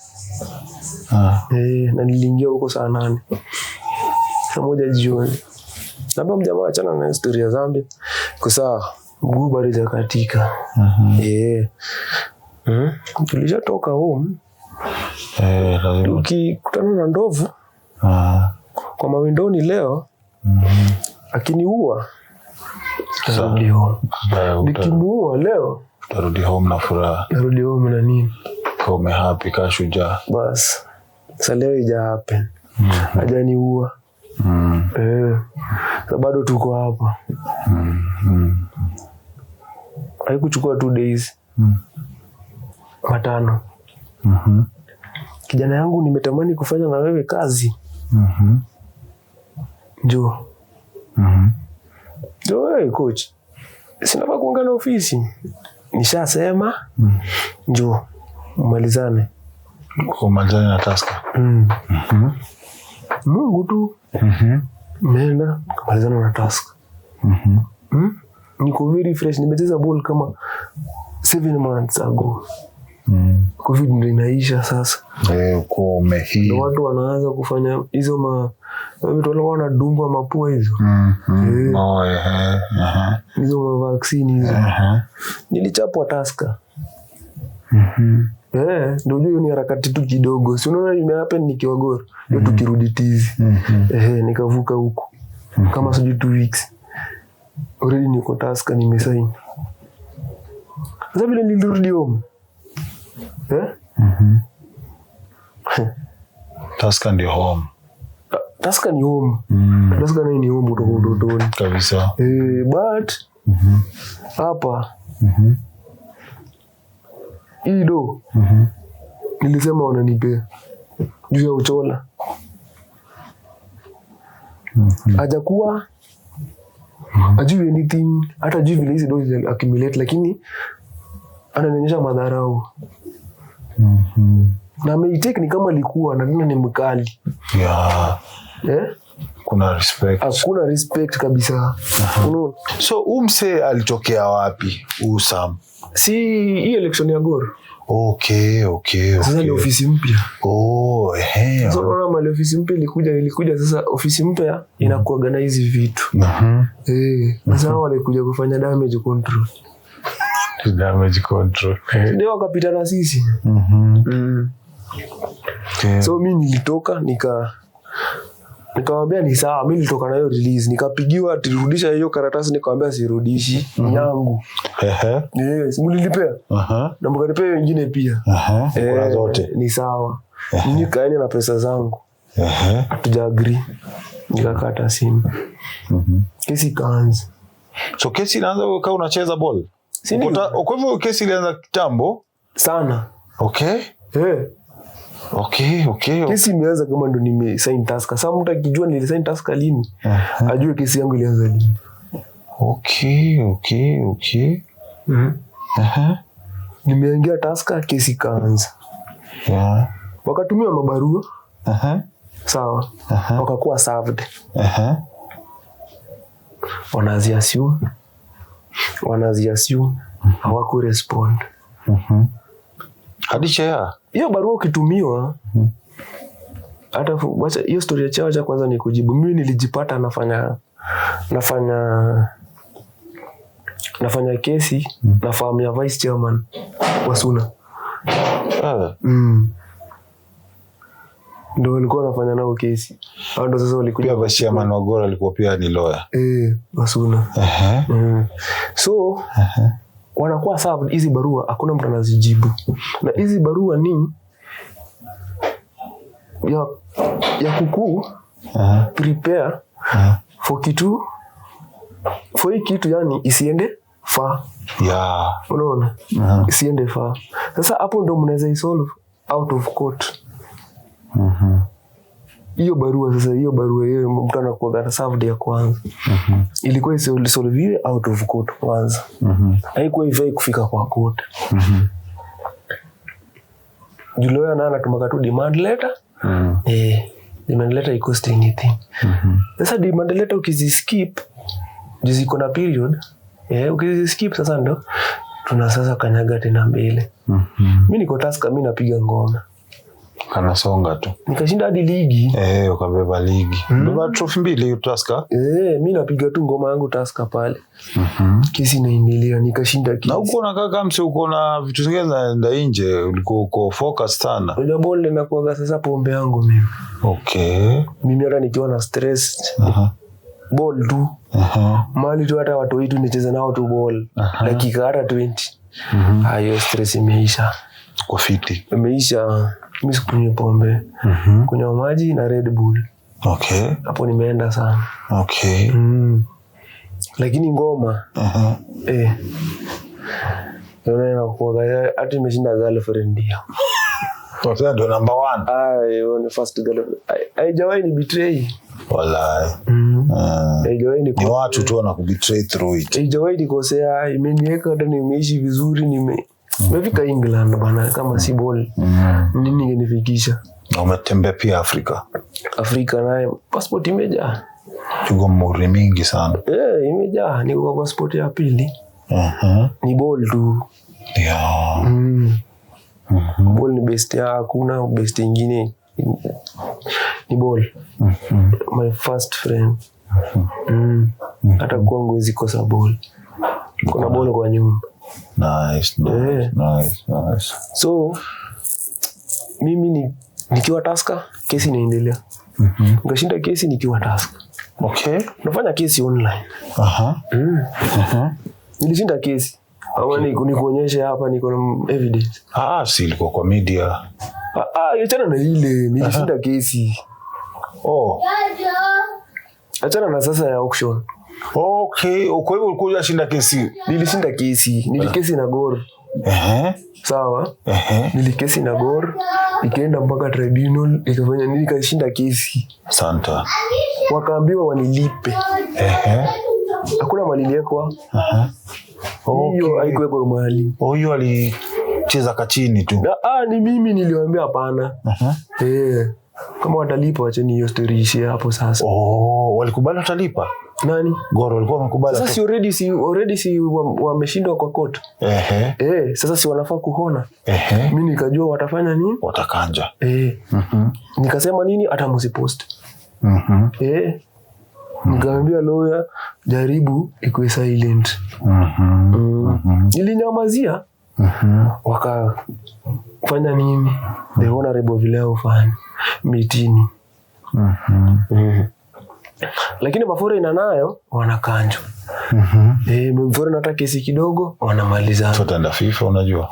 Ah. Eh, na niliingia huko saa 8, saa 1 jioni. Naambia mjamaa achana na historia ya Zambia kwa saa mguu bado hajakatika. Eh. Tulishatoka home Eh, lazima. tukikutana na ndovu kwa mawindoni leo, akiniua narudi home, nikimuua leo Utarudi home na furaha. Narudi home na nini? Kama umehappy ka shujaa. Bas sa leo ija happen, hajaniua. Eh, sa bado tuko hapa. Haikuchukua 2 days, 5. Kijana yangu, nimetamani kufanya na wewe kazi. Njoo. Njoo wewe coach, sinafaa kuongea na ofisi, nishasema njoo umalizane. Umalizane na Tusker. Mungu tu. Meenda kamalizana na Tusker. Niko very fresh, nimecheza ball kama 7 months ago. Covid ndo inaisha sasa. Eh, uko umeheal. Ndo watu wanaanza kufanya hizo ma vitu walikuwa wanadungwa mapua hizo. Oh, ehe, aha. Hizo ma vaccine hizo. Nilichapwa Tusker. Eh, ndio ujue hiyo ni harakati tu kidogo, si unaona imehappen nikiwa Gor hiyo, tukirudi tizi. Eh, nikavuka huku kama sijui 2 weeks, already niko Tusker, nimesign. Sasa vile nilirudi home, eh? Tusker ndio home. Tusker ni home. Tusker nayo ni home kutoka utotoni. Kabisa. Eh, but hapa hii do nilisema wananipea juu ya Ochola, hajakuwa ajui anything, hata ajui vile hizi do zina accumulate, lakini ananionyesha madharau na ameitake ni kama alikuwa na tena ni mkali. Eh? Kuna respect. Hakuna respect kabisa. Unaona? So huu msee alitokea wapi? Huu Sam. Si hii election ya Gor. Okay. Sasa ni ofisi mpya. Oh, ehe. Sasa unaona mali ofisi mpya ilikuja sasa ofisi mpya inakuaga na hizi vitu. Eh, sasa hao walikuja kufanya damage control. Damage control. Ndio wakapita na sisi. So mi nilitoka nikawambia ni sawa, mi nilitoka na hiyo release, nikapigiwa ati rudisha hiyo karatasi, nikawambia sirudishi, ni yangu. Yes, mlinipea na mkanipea hiyo ingine pia. Kuna Eh, zote. Ni sawa. Nyinyi kaeni na pesa zangu. Hatuja agree. Nikakata simu. Kesi ikaanza. So kesi inaanza kama unacheza ball. Si ndio? Kwa hivyo kesi ilianza kitambo. Sana. Eh. Okay. Kesi imeanza kama ndo nimesign Tusker. Sasa mtu akijua nilisign Tusker lini, ajue kesi yangu ilianza lini. Okay. Nimeingia Tusker, kesi ikaanza. Wakatumia mabarua, sawa. Wakakuwa served. Wanaziassume. Wanaziassume. Hawakurespond. Hadi chair. Hiyo barua ukitumiwa hata wacha hiyo story ya chair, wacha kwanza ni kujibu. Mimi nilijipata nafanya kesi na firm ya vice chairman wa Suna. Ndio walikuwa wanafanya nao kesi. Hao ndo sasa walikuja. Pia vice chairman wa Gor alikuwa pia ni lawyer. Eh, wa Suna. So wanakuwa served hizi barua, hakuna mtu anazijibu, na hizi barua ni ya kuku prepare for kitu, for hii kitu yani isiende far. Unaona? Isiende far. Sasa hapo ndo mnaweza isolve out of court hiyo barua. Sasa hiyo barua hiyo mtu anakuwa served ya kwanza ilikuwa isolviwe out of court kwanza, haikuwa ifai kufika kwa court. Juu lawyer naye anatumaka tu demand letter. Eh, demand letter icost anything. Sasa demand letter ukiziskip, juu ziko na period, eh, ukiziskip sasa ndo tuna sasa kanyaga tena mbele. Mi niko Tusker, mi napiga ngoma. Kanasonga tu. Nikashinda hadi ligi. Eh, ukabeba ligi. Beba trophy mbili Tusker. Eh, mi napiga tu ngoma yangu Tusker pale. Kesi inaendelea, nikashinda Na kesi. huko unakaa kama mse uko na vitu zingine zinaenda nje, ulikuwa uko focus sana. Unajua ball inakuwaga sasa pombe yangu mimi. Mimi hata nikiwa na stress, ball tu. Mali tu hata watu wetu nicheze nao tu ball. Dakika hata 20. Hayo stress imeisha. Kwa fiti. Imeisha. Mi sikunywi pombe. Kunywa maji na Red Bull. Hapo nimeenda sana. Lakini ngoma eh. Naona inakuwaga hata imeshinda girlfriend hiyo. Sasa ndio number one. Ayo, ni first girlfriend. Haijawahi ni betray. Walai. Haijawahi ni Ni watu tu wanakubetray through it. Haijawahi nikosea, imeniweka hata nimeishi vizuri, nimefika England bana, kama si ball. Nini ingenifikisha? Na umetembea pia Afrika. Afrika naye passport imejaa. Pigo muri mingi sana. Eh, imejaa, niko kwa passport ya pili. Ni ball tu. Ball ni best ya, hakuna best ingine. Ni ball. My first friend. Hata kwangu huwezi kosa ball. Kuna ball kwa nyumba. Nice, nice, nice, nice. So mimi nikiwa Tusker, kesi inaendelea. Nikashinda kesi nikiwa Tusker. Nafanya kesi online. Nilishinda kesi. Ama nikuonyeshe hapa niko na evidence. Ah, si ilikuwa kwa media. Ah, ah, achana na ile, nilishinda kesi. Oh. Achana na sasa ya auction. Okay, kwa hivyo ulikuwa unashinda kesi. Nilishinda kesi, nilikesi na Gor. Sawa? Nilikesi na Gor, ikaenda mpaka tribunal, ikafanya nini, nikashinda kesi. Santa. Wakaambiwa wanilipe. Hakuna mali iliwekwa. Hiyo haikuwekwa mahali. Oh, hiyo alicheza kachini tu. Ah, ni mimi niliwaambia hapana. Eh, kama watalipa wacheni hiyo story ishie hapo sasa. Oh, walikubali watalipa? Nani? Gor walikuwa wamekubali. Sasa si already si wameshindwa kwa court. Eh, sasa si wanafaa kuhona. Mimi nikajua watafanya nini? Watakanja. Eh. Nikasema nini hata msipost. Eh. Nikamwambia lawyer jaribu ikuwe silent. Nilinyamazia. Wakafanya nini? The honorable vile hufanya mitini. Lakini maforeigner nayo wanakanjwa. Eh, foreigner hata kesi kidogo wanamalizana. Tutaenda FIFA unajua.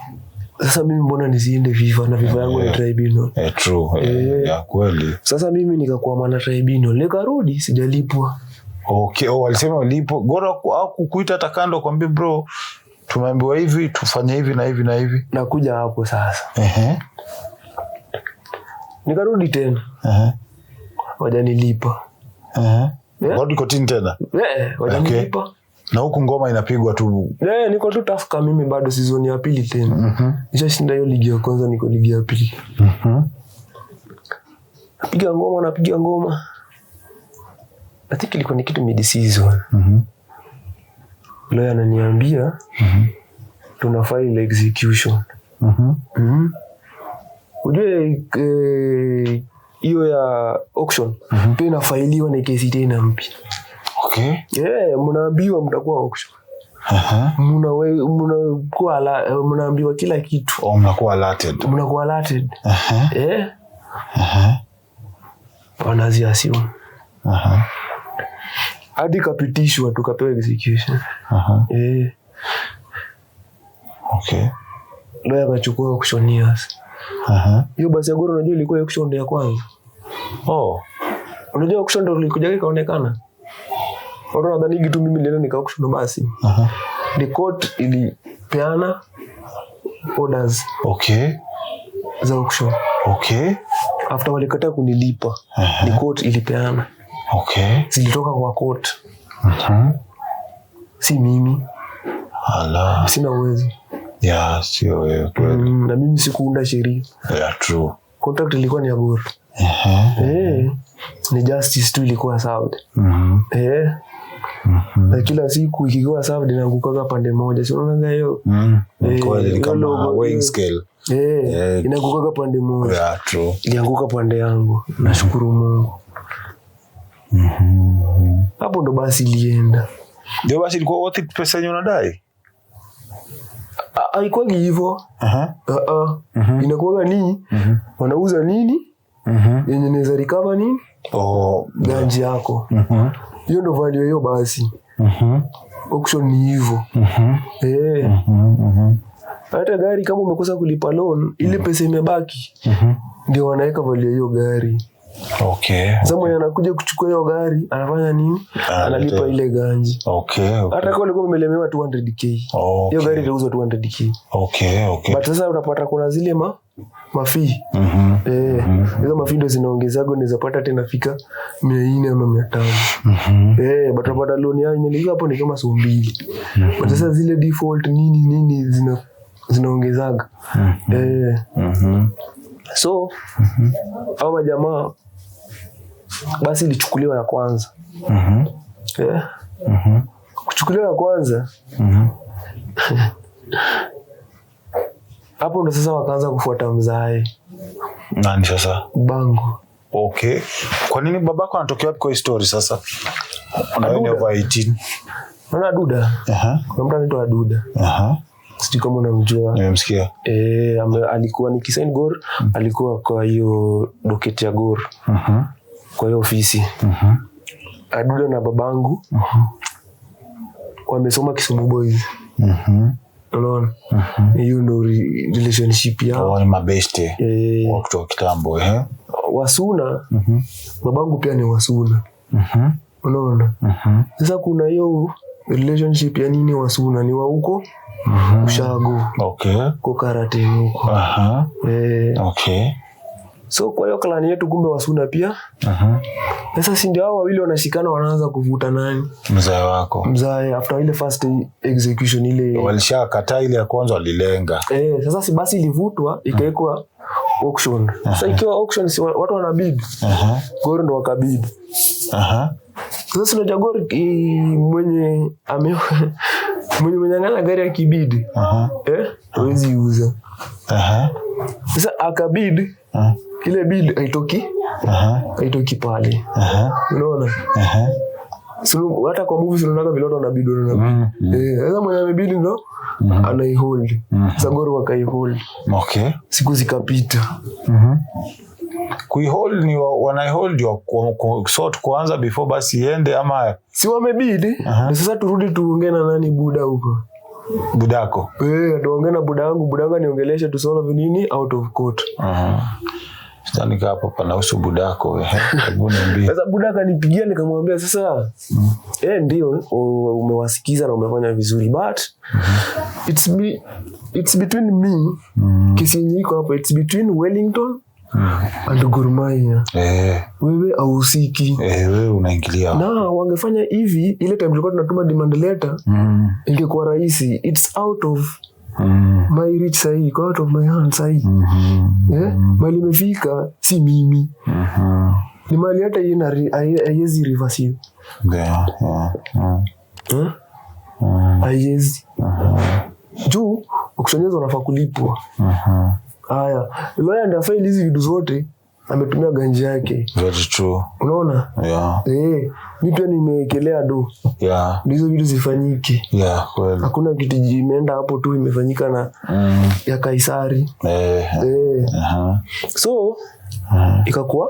Sasa mimi mbona nisiende FIFA na FIFA yangu ni tribunal? Eh, true. Yeah, kweli. Sasa mimi nikakwama na tribunal, nikarudi sijalipwa. Okay, oh, walisema walipo. Gor hakukuita hata kando kwambia bro, tumeambiwa hivi, tufanye hivi na hivi na hivi. Nakuja hapo sasa. Nikarudi tena. Wajanilipa. Yeah. Warudi kotini tena. Eh, wajanilipa. Na huku ngoma inapigwa tu. Eh, niko tu Tusker mimi bado season ya pili tena. Nishashinda hiyo ligi ya kwanza, niko ligi ya pili. Napiga ngoma, napiga ngoma. I think ilikuwa ni kitu mid season. Lawyer ananiambia tuna file execution. Ujue hiyo ya auction pia inafailiwa na kesi tena mpya. Yeah, mnaambiwa mtakuwa auction. Mnaambiwa kila kitu. Oh, mnakuwa alerted. Mnakuwa alerted. Eh? Wanaziasimu. Hadi kapitishwa tukapewa execution. Eh. Lawyer akachukua auctioneers. Hiyo basi ya Gor unajua ilikuwa auction ya kwanza. Unajua auction ndio ilikuja ikaonekana. Watu wanadhani kitu mimi nilienda nika auction basi. The court ilipeana orders za auction. After walikataa kunilipa, the court ilipeana. Zilitoka kwa court. Si mimi. Ala. Sina uwezo. Yeah, sio wewe kweli. Na mimi sikuunda sheria. Yeah, true. Contract ilikuwa ni ya Gor. Eh, ni justice tu ilikuwa served. Eh. Na kila siku ikiwa served inaangukaga pande moja. Si unaona hiyo? Mm. Eh, Kweli ni kama logo, weighing eh. scale. Eh, Eh. inaangukaga pande moja. Yeah, true. Ilianguka pande yangu. Nashukuru Mungu. Hapo ndo basi ilienda. Ndio basi ilikuwa worth it pesa yenye unadai? Haikuwagi hivyo. Aha. Ah, ah. Inakuwaga ni wanauza nini yenye naweza recover nini Oh. ganji yako. Hiyo ndo value hiyo basi. Auction ni hivyo. Eh. Hata gari kama umekosa kulipa loan, ile pesa imebaki ndio wanaweka value ya hiyo gari. Sasa mwenye anakuja kuchukua hiyo gari anafanya nini? Analipa ile ganji. Hata kama ulikuwa umelemewa 200K, hiyo gari itauzwa 200K. But sasa unapata kuna zile mafee. Eh, hizo mafee ndo zinaongezaga, unaweza pata tena fika 400 ama 500. Eh, but unapata loan yao yenye ilikuwa hapo ni kama so mbili. But sasa zile default nini nini zinaongezaga. Eh. So hao majamaa basi ilichukuliwa ya kwanza. Eh. Kuchukuliwa ya kwanza hapo ndo sasa wakaanza kufuata mzae. Nani sasa? Bango. Okay. Kwa nini babako anatokea wapi kwa hii story sasa? Na wewe ni Aduda. over 18. Unaona Aduda? Aha. Kuna mtu anaitwa Aduda. Aha. Sijui kama unamjua. Nimemsikia. Eh, alikuwa nikisign Gor, alikuwa kwa hiyo docket ya Gor. Kwa hiyo ofisi. Aduda na babangu wamesoma Kisumu Boys. Unaona? Hiyo ndo relationship yao. Oh, ni mabeste. Eh, Wa kutoka kitambo, eh? Wasuna, babangu pia ni Wasuna. Unaona? Sasa kuna hiyo relationship ya nini Wasuna ni wa huko Ushago. Kwa Karateni huko. Eh, so kwa hiyo clan yetu kumbe Wasuna pia. Sasa si ndio hao wawili wanashikana wanaanza kuvuta nani? Mzae wako. Mzae after ile first execution ile. Walishakataa ile ya kwanza walilenga. Eh, sasa si basi ilivutwa ikawekwa auction. Sasa ikiwa auction si watu wanabid. Gor ndo wakabid. Sasa si unajua Gor mwenye ame mwenye mwenyang'anya gari akibid. Eh, hawezi uza. Sasa akabid, ile bid haitoki. Haitoki pale. Unaona? So, hata kwa movies unaona vile watu wanabid unaona. Eh, sasa mwenye amebid ndo anaihold. Sasa Gor wakaihold. Siku zikapita. Kuihold ni wanaihold wa sort kwanza before basi iende ama Si wamebid? Na sasa turudi tuongee na nani buda huko. Budako. Eh, tuongee na buda yangu, buda yangu aniongeleshe tu solve nini out of court. Sidhani kama hapo panahusu budako. Hebu niambie. Sasa buda akanipigia nikamwambia sasa ndio umewasikiza na umefanya vizuri but it's between me. Kesi yenye iko hapo it's between Wellington and Gor Mahia. Wewe hauhusiki. Wewe unaingilia. Na wangefanya hivi ile time tulikuwa tunatuma demand letter ingekuwa rahisi. It's out of my reach sahi, iko out of my hand sahi. Mali imefika si mimi. Ni mali hata haiwezi reverse. Eh? Haiwezi. Juu auctioneers wanafaa kulipwa. Haya, lawyer ndio file hizi vitu zote ametumia ganji yake. Very true. Unaona? Eh, mi pia nimewekelea do. Ndio hizo vitu zifanyike. Yeah, kweli. Hakuna kitu imeenda hapo tu imefanyika na ya Kaisari. So, ikakuwa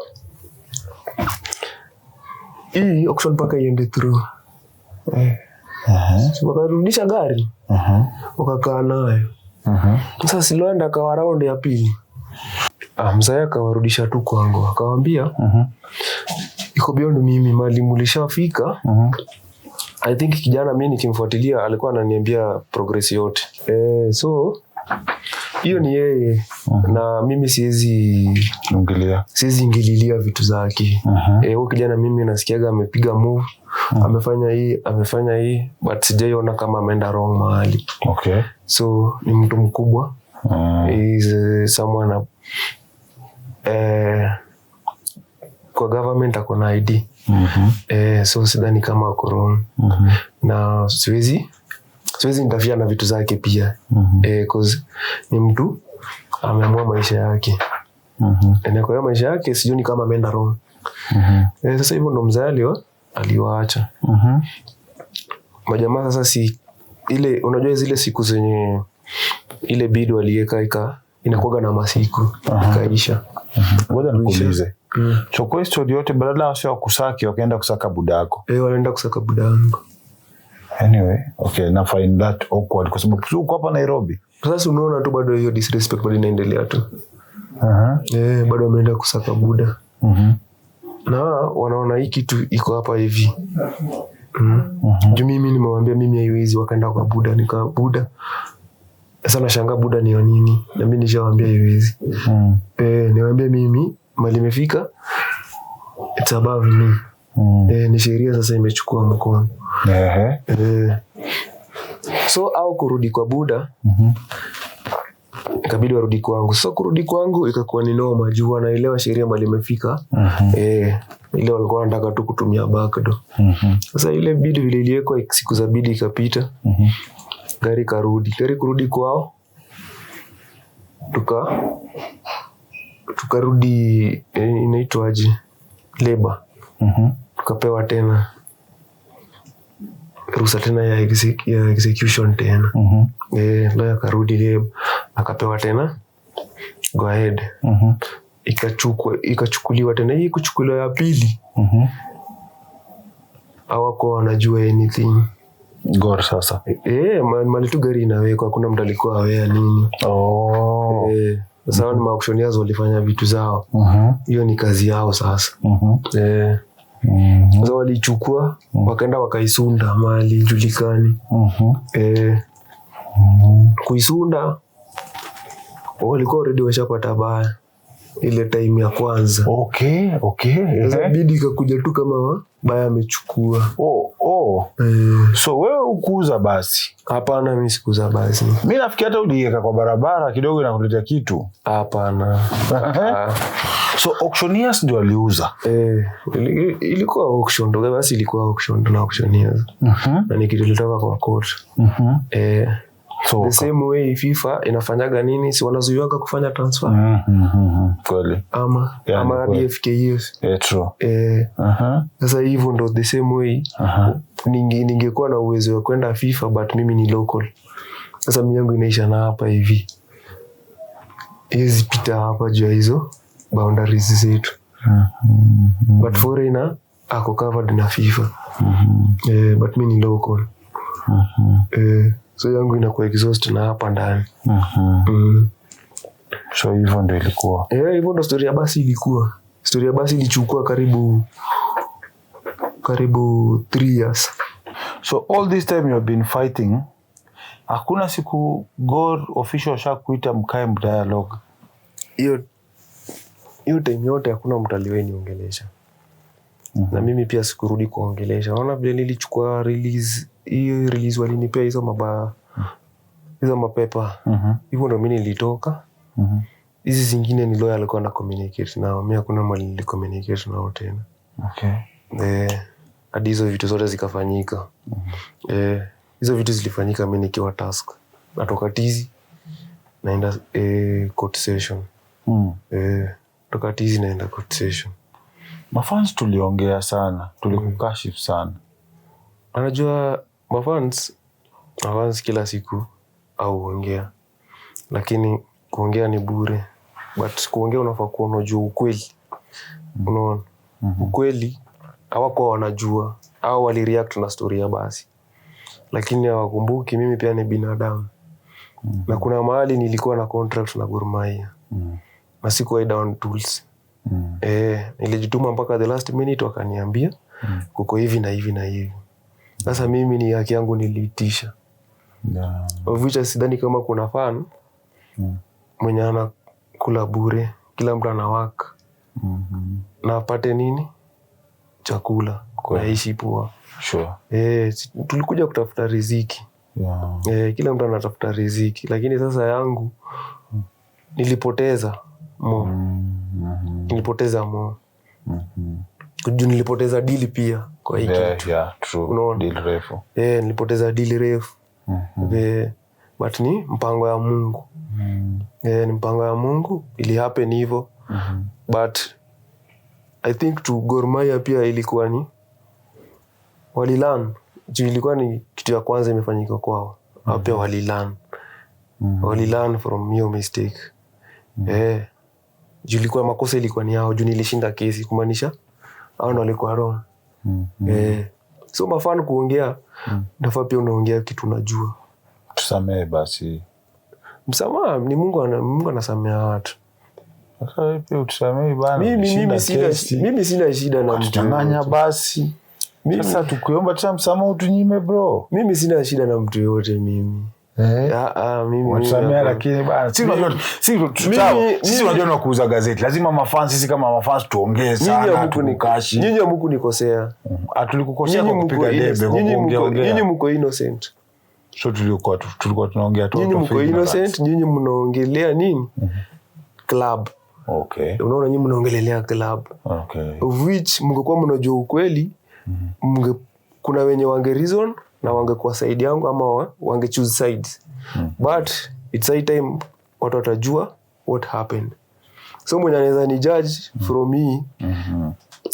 hii auction mpaka iende through. So, wakarudisha gari. Wakakaa nayo. Sasa si lawyer akawa round ya pili. Mzae akawarudisha tu kwangu. Akawaambia, iko beyond mimi, mali mulishafika. I think kijana mimi nikimfuatilia alikuwa ananiambia progress yote. So hiyo ni yeye. Na mimi Ingilia. siwezi ingililia vitu zake. Huyo kijana mimi nasikiaga amepiga move. Amefanya hii, amefanya hii, but sijaiona kama ameenda wrong mahali. So ni mtu mkubwa. Is someone kwa government ako na ID. So sidhani kama ako wrong. Na siwezi interfere na vitu zake pia. 'Cause ni mtu ameamua maisha yake. Na kwa hiyo maisha yake sijui kama ameenda wrong. Sasa hivyo ndo mzee aliwaacha. Majamaa sasa si ile, unajua zile siku zenye ile bid walieka inakuwaga na masiku, ikaisha. Ngoja nikuulize. So kwa story yote, badala wasio wakusaki, wakaenda kusaka budako. Eh, walienda kusaka budangu. Anyway, okay, na find that awkward kwa sababu si uko hapa Nairobi. Sasa unaona tu bado hiyo disrespect bado inaendelea tu. Eh, bado wameenda kusaka buda. Na wanaona hii kitu iko hapa hivi. Juu mimi nimewambia mimi haiwezi, wakaenda kwa buda, nika buda. Sasa nashangaa buda ni wa nini? Na mimi nishawambia haiwezi. Eh, niwaambie mimi mali imefika, it's above me. Eh, ni sheria sasa imechukua mkono. Eh, so au kurudi kwa buda, ikabidi warudi kwangu. So kurudi kwangu ikakuwa ni noma juu wanaelewa sheria mali imefika. Eh, ile walikuwa wanataka tu kutumia backdoor. Sasa ile bid vile iliwekwa, siku za bid ikapita, gari karudi. Gari kurudi kwao, tukarudi, inaitwaje, labor. Tukapewa tena ruhusa tena ya execution tena. Eh, lawyer akarudi labor, akapewa tena go ahead. Ikachukuliwa tena. Hii kuchukuliwa ya pili, hawakuwa wanajua anything. Gor sasa. Eh, mali tu gari inawekwa, hakuna mtu alikuwa aware nini. Eh, sasa hao ni maauctioneers walifanya vitu zao. Hiyo ni kazi yao sasa. Eh, sasa walichukua, wakaenda wakaisunda mali julikani. Eh, kuisunda walikuwa already washapata baya ile time ya kwanza. Sasa bid ikakuja tu kama buyer amechukua. Oh. Eh, So wewe ukuuza basi? Hapana, mi sikuuza basi. Mi nafikiri hata uliweka kwa barabara kidogo inakuletea kitu. Hapana. Ah. So auctioneers ndio waliuza. Eh, ilikuwa auction ndo basi, ilikuwa auction ndo na auctioneers. Na ni kitu ilitoka kwa court. Eh, So, the same way FIFA inafanyaga nini, si wanazuiwaga kufanya transfer Kweli. ama Yeah, ama ni hadi kweli. FKF. Yeah, true. Eh, sasa hivyo ndo the same way ningekuwa na uwezo wa kwenda FIFA, but mimi ni local. Sasa mi yangu inaisha na hapa hivi, iwezi pita hapa juu ya hizo boundaries zetu. But foreigner ako covered na FIFA. Eh, but mi ni local. Eh, so yangu inakuwa exhaust na hapa ndani. So hivyo ndio ilikuwa. Eh, hivyo ndo story ya basi ilikuwa. Story ya basi ilichukua karibu 3 years. So all this time you have been fighting, hakuna siku Gor official washakuita mkae mdialogue? Hiyo time yote hakuna mtu aliwahi niongelesha. Na mimi pia sikurudi kuongelesha. Naona vile nilichukua release, hiyo release walinipea hizo mapepa. Hivyo ndo mi nilitoka. Hizi zingine ni lawyer alikuwa na communicate nao. Mi hakuna mahali nilicommunicate nao tena. Eh, hadi hizo vitu zote zikafanyika. Eh, hizo vitu zilifanyika mi nikiwa task. Natoka tizi naenda court session. Eh, toka tizi naenda court session. Mafans tuliongea sana, tulikukashifu sana. Anajua mafans kila siku au huongea, lakini kuongea ni bure, but kuongea unafaa kuwa unajua ukweli. Unaona, ukweli hawakuwa wanajua au walireact na story ya basi, lakini hawakumbuki mimi pia ni binadamu. Na kuna mahali nilikuwa na contract na Gor Mahia na sikuwahi down tools. Eh, nilijituma mpaka the last minute wakaniambia kuko hivi na hivi na hivi. Sasa mimi ni haki yangu niliitisha. Of which sidhani kama kuna fan mwenye anakula bure, kila mtu ana work na apate nini chakula, Kweli. naishi poa. Sure. Eh, tulikuja kutafuta riziki. Eh, kila mtu anatafuta riziki, lakini sasa yangu nilipoteza mo nilipoteza mo juu nilipoteza dili pia kwa hii kitu. Yeah, true. Unaona? Deal refu. Eh, nilipoteza dili refu. Eh, but ni mpango ya Mungu. Eh, ni mpango ya Mungu ili happen hivyo. But I think to Gor Mahia pia ilikuwa ni walilearn juu ilikuwa ni kitu ya kwanza imefanyika kwao. Hao pia walilearn, walilearn from hiyo mistake. Eh, juu ilikuwa makosa ilikuwa ni yao, juu nilishinda kesi, kumaanisha hao ndo walikuwa wrong. Eh, so mafan kuongea, nafaa pia unaongea kitu unajua. Tusamehe basi. Msamaha ni Mungu, Mungu anasamea watu. Sasa wewe pia utusamehe bana. Mimi, Ulishinda mimi, sina, kesi. mimi sina shida na mtu Tutanganya yoyote. basi. Sasa tukiomba tena msamaha utunyime, bro. Mimi sina shida na mtu yoyote mimi. Eh. Ah, ah, mimi Watusamea hapana. lakini bana, sisi unajua sawa, sisi unajua tunakuuza gazeti, lazima mafans, sisi kama mafans tuongee Nyinyi sana, hamkuni- tukukashi. nyinyi hamukunikosea. Hatulikukosea Nyinyi kwa mko kupiga debe, kwa nyinyi kuongea nyinyi ongea. mko innocent. So tulikuwa tunaongea tu Nyinyi out of mko ignorance. innocent, nyinyi mnaongelea nini? Club. Unaona, nyinyi mnaongelelea club. Of which mngekuwa mnajua ukweli, kuna wenye wange reason na wangekuwa side yangu ama wange choose sides. But it's high time watu watajua what happened. So mwenye anaweza ni judge from me,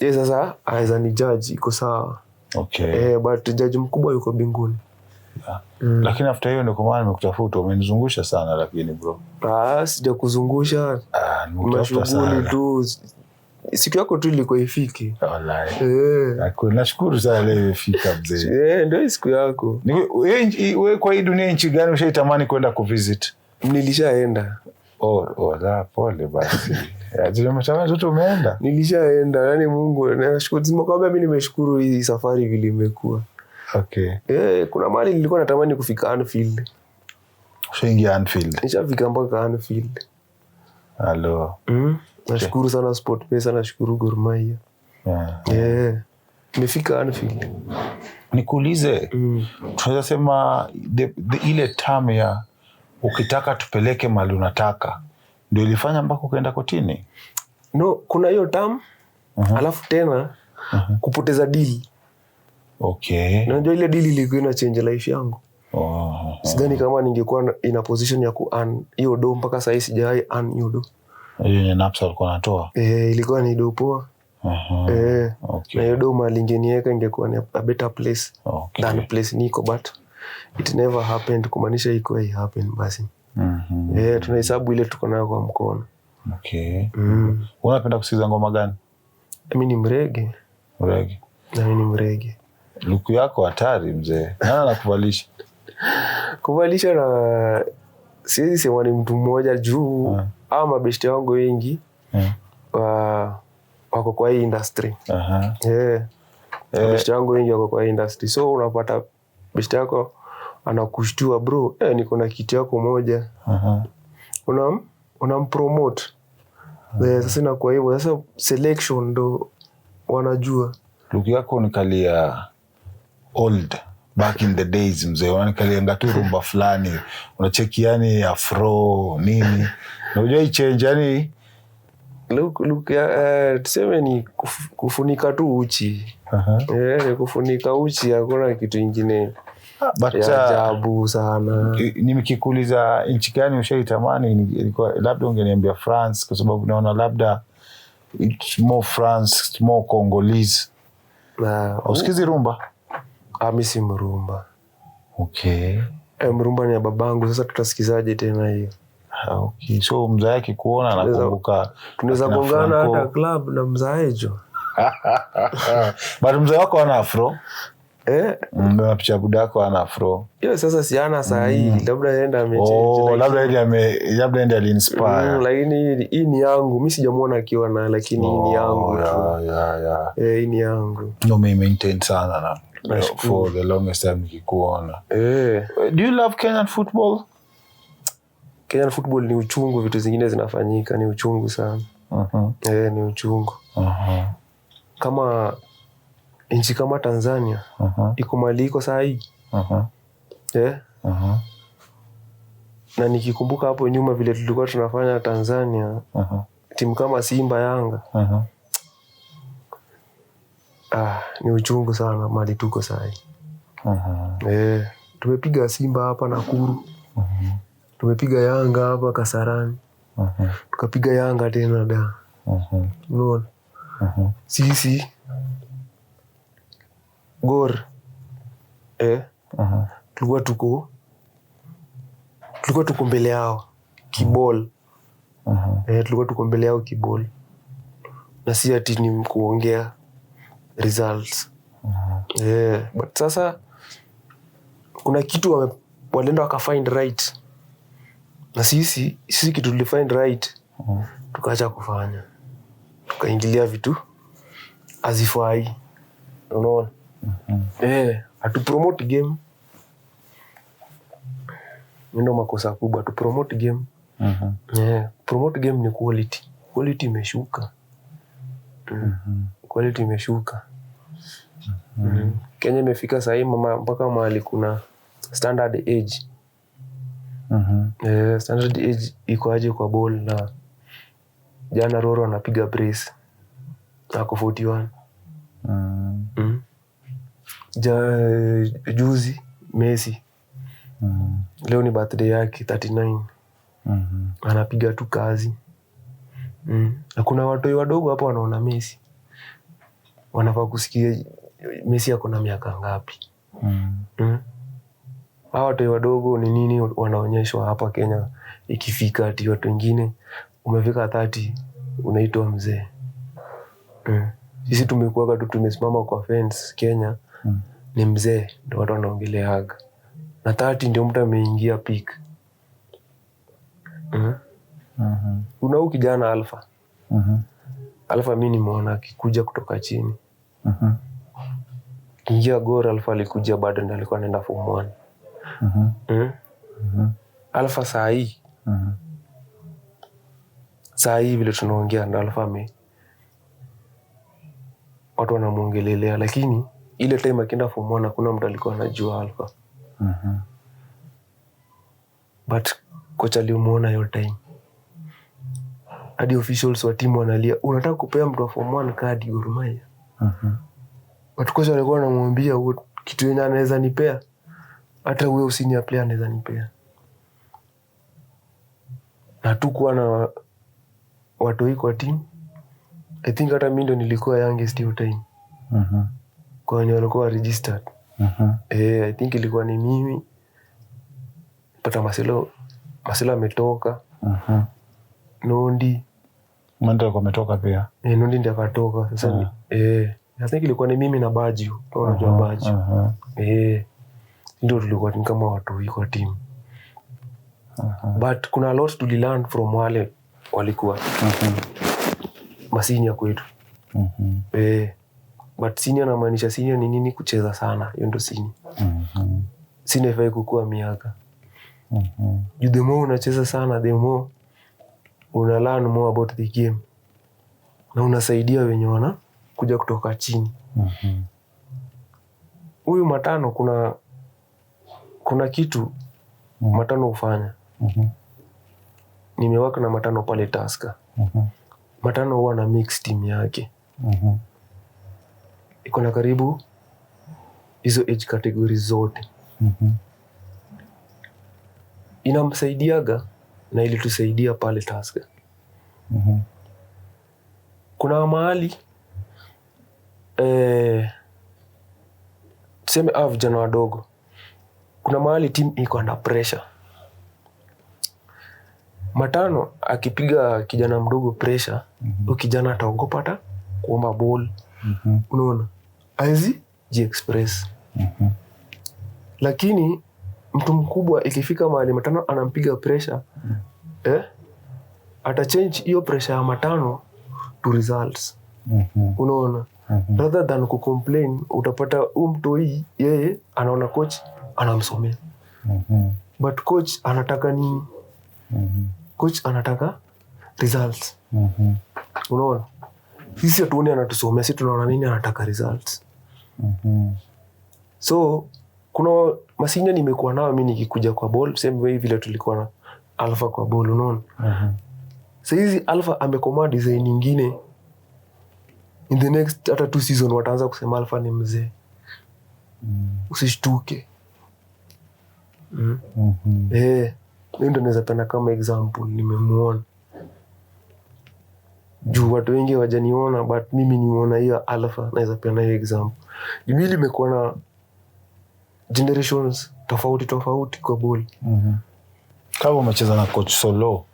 ye sasa anaweza ni judge, iko sawa. Eh, but judge mkubwa yuko mbinguni. Yeah. Lakini after hiyo ndio kwa maana nimekutafuta, umenizungusha sana lakini, bro. Ah, sijakuzungusha. Ah, nimekutafuta Mashughuli sana. tu, siku yako tu ilikuwa ifike. Wallahi. Eh, Nashukuru sana leo imefika, mzee. eh, ndio hii siku yako. Wewe kwa hii dunia nchi gani ushaitamani kwenda kuvisit? Nilishaenda. Oh, la, pole basi. Ya, zile umetamani zote umeenda. Nilishaenda, yani Mungu nashukuru, nimekwambia mi nimeshukuru hii safari vile imekuwa. Eh, kuna mahali nilikuwa natamani kufika Anfield. Ushaingia Anfield. Nishafika mpaka Anfield. Halo. Nashukuru sana SportPesa, nashukuru Gor Mahia. Eh, nimefika Anfield. Nikuulize, tunaweza sema ile term ya ukitaka tupeleke mali unataka ndio ilifanya mpaka ukaenda kotini? No, kuna hiyo term, alafu tena kupoteza deal. Unajua ile deal ilikuwa ina change life yangu. Sidhani kama ningekuwa in a position ya ku earn hiyo do mpaka sahii, sijawahi earn hiyo do. Hiyo yenye Napsa alikuwa anatoa. Eh, ilikuwa ni do poa. Eh, na hiyo do mahali ingeniweka ingekuwa ni a better place than place niko, but it never happened, kumaanisha iko hai happen basi. Eh, tunahesabu ile tuko nayo kwa mkono. Unapenda kusikiza ngoma gani? Mi ni mreggae. Reggae. Na mi ni mreggae. Luku yako hatari, mzee. Nani anakuvalisha? Kuvalisha na siwezi sema ni mtu mmoja juu au mabeshte wangu wengi wako kwa hii industry. Yeah. Mabeshte wangu wengi wako kwa hii industry, so unapata beshte yako anakushtua, "Bro, eh, niko na kitu yako moja." Unampromote. Eh, sasa inakuwa hivyo, sasa selection ndo wanajua. Luku yako nikalia old back in the days, mzee, unanikalianga tu rumba fulani, unacheki, yani afro nini, na unajua hii change yani. Look, ya, tuseme ni kufunika tu uchi. Eh, ni kufunika uchi, hakuna kitu ingine But, ya ajabu sana. Nimekikuuliza nchi gani ushaitamani, ilikuwa labda ungeniambia France kwa sababu naona labda it's more France, it's more Congolese. Na Usikizi rumba? Ah, mi si mrumba. Eh, mrumba ni ya babangu, sasa tutasikizaje tena hiyo? Ah, okay. So mzae akikuona anakumbuka Tunaweza akina gongana Franco. hata club na mzaejo. But mzee wako ana afro. Eh, Na picha ya buda yako ana afro. Hiyo sasa siana saa hii, labda enda amechange, Oh, labda ende aliinspire. Lakini hii ni yangu, mi sijamwona akiwa nayo, lakini hii ni yangu tu. Eh, hii ni yangu. No, me maintain sana na Nashukuru. for the longest time nikikuona. Eh, Do you love Kenyan football? Kenyan football ni uchungu, vitu zingine zinafanyika ni uchungu sana. Eh, ni uchungu. Kama Nchi kama Tanzania iko mali iko saa hii, eh? Na nikikumbuka hapo nyuma vile tulikuwa tunafanya Tanzania, timu kama Simba, Yanga, ah, ni uchungu sana mali tuko saa hii. Eh, tumepiga Simba hapa Nakuru, tumepiga Yanga hapa Kasarani, tukapiga Yanga tena da. Unaona, sisi Gor, eh, tulikuwa tuko mbele yao kiball. Eh, tulikuwa tuko mbele yao kiball, na si ati ni kuongea results. Eh, but sasa kuna kitu walienda wakafind right, na sisi kitu tulifind right tukaacha kufanya, tukaingilia vitu hazifai, unaona. Eh, hatupromote game. Ndio makosa kubwa, tupromote game. Yeah, promote game ni quality. Quality imeshuka. Quality imeshuka. Kenya imefika sahii mama mpaka mahali kuna standard age. Eh, standard age iko aje kwa ball? Na jana Roro anapiga brace, ako 41. Juzi Messi, leo ni birthday yake 39, anapiga tu kazi. Na kuna watoi wadogo hapo wanaona Messi, wanafaa kusikia Messi ako na miaka ngapi. Hawa watoi wadogo ni nini wanaonyeshwa hapa Kenya? Ikifika ati watu wengine umefika 30 unaitwa mzee. Sisi tumekuwaga tu tumesimama kwa fence Kenya, ni mzee ndo watu wanaongeleaga, na 30 ndio mtu ameingia peak. Kuna huu kijana Alpha. Alpha mi nimeona akikuja kutoka chini. Ingia Gor, Alpha alikuja bado ndo alikuwa anaenda form one. Alpha saa hii, saa hii vile tunaongea ndo Alpha watu wanamwongelelea, lakini ile time akienda form one hakuna mtu alikuwa anajua Alpha. But kocha alimuona hiyo time, hadi officials wa timu wanalia, "Unataka kupea mtu wa form one kadi Gor Mahia?" But kocha alikuwa anamwambia, "Kitu yenye anaweza nipea, hata huyo senior player anaweza nipea." Na hatukuwa na watoi kwa team. I think hata mi ndo nilikuwa youngest hiyo time kwa wenye walikuwa registered. Eh, I think ilikuwa ni mimi, pata Marcelo, Marcelo ametoka, Nondi. Mwende alikuwa ametoka pia. Eh, Nondi ndiye akatoka sasa. Eh, I think ilikuwa ni mimi na Baju. Kama unajua Baju. Eh, ndio tulikuwa ni kama watoi kwa team. But kuna a lot tulilearn from wale walikuwa masenior kwetu. Eh, but senior namaanisha senior ni nini? Kucheza sana, hiyo ndo senior. Senior haifai kukua miaka. Juu the more unacheza sana, the more una learn more about the game na unasaidia wenye wana kuja kutoka chini. Huyu Matano, kuna kitu Matano hufanya. Nimework na Matano pale Tusker. Matano huwa na mix team yake, iko na karibu hizo age categories zote. Inamsaidiaga na ilitusaidia pale Tusker. Kuna mahali, eh, tuseme hawa vijana wadogo, kuna mahali team iko under pressure. Matano akipiga kijana mdogo pressure, huyu kijana ataogopa hata kuomba ball. Unaona, hawezi jiexpress. Lakini mtu mkubwa ikifika mahali Matano anampiga pressure, eh, atachange hiyo pressure ya Matano to results. Unaona, rather than kucomplain, utapata huu mtoi yeye anaona coach anamsomea, but coach anataka nini? Coach anataka results. Unaona, sisi hatuoni anatusomea, si tunaona nini? Anataka results. So kuna masenior nimekuwa nao mi nikikuja kwa ball, same way vile tulikuwa na Alpha kwa ball, unaona. Sahizi Alpha amekomaa design nyingine, in the next hata two season wataanza kusema Alpha ni mzee. Usishtuke. Eh, hiyo ndo naweza penda kama example nimemuona, juu watu wengi wajaniona, but mimi nimeona hiyo Alpha, naweza penda hiyo example. Juu mi limekuwa na generations tofauti tofauti kwa ball. Kama umecheza na coach Solo.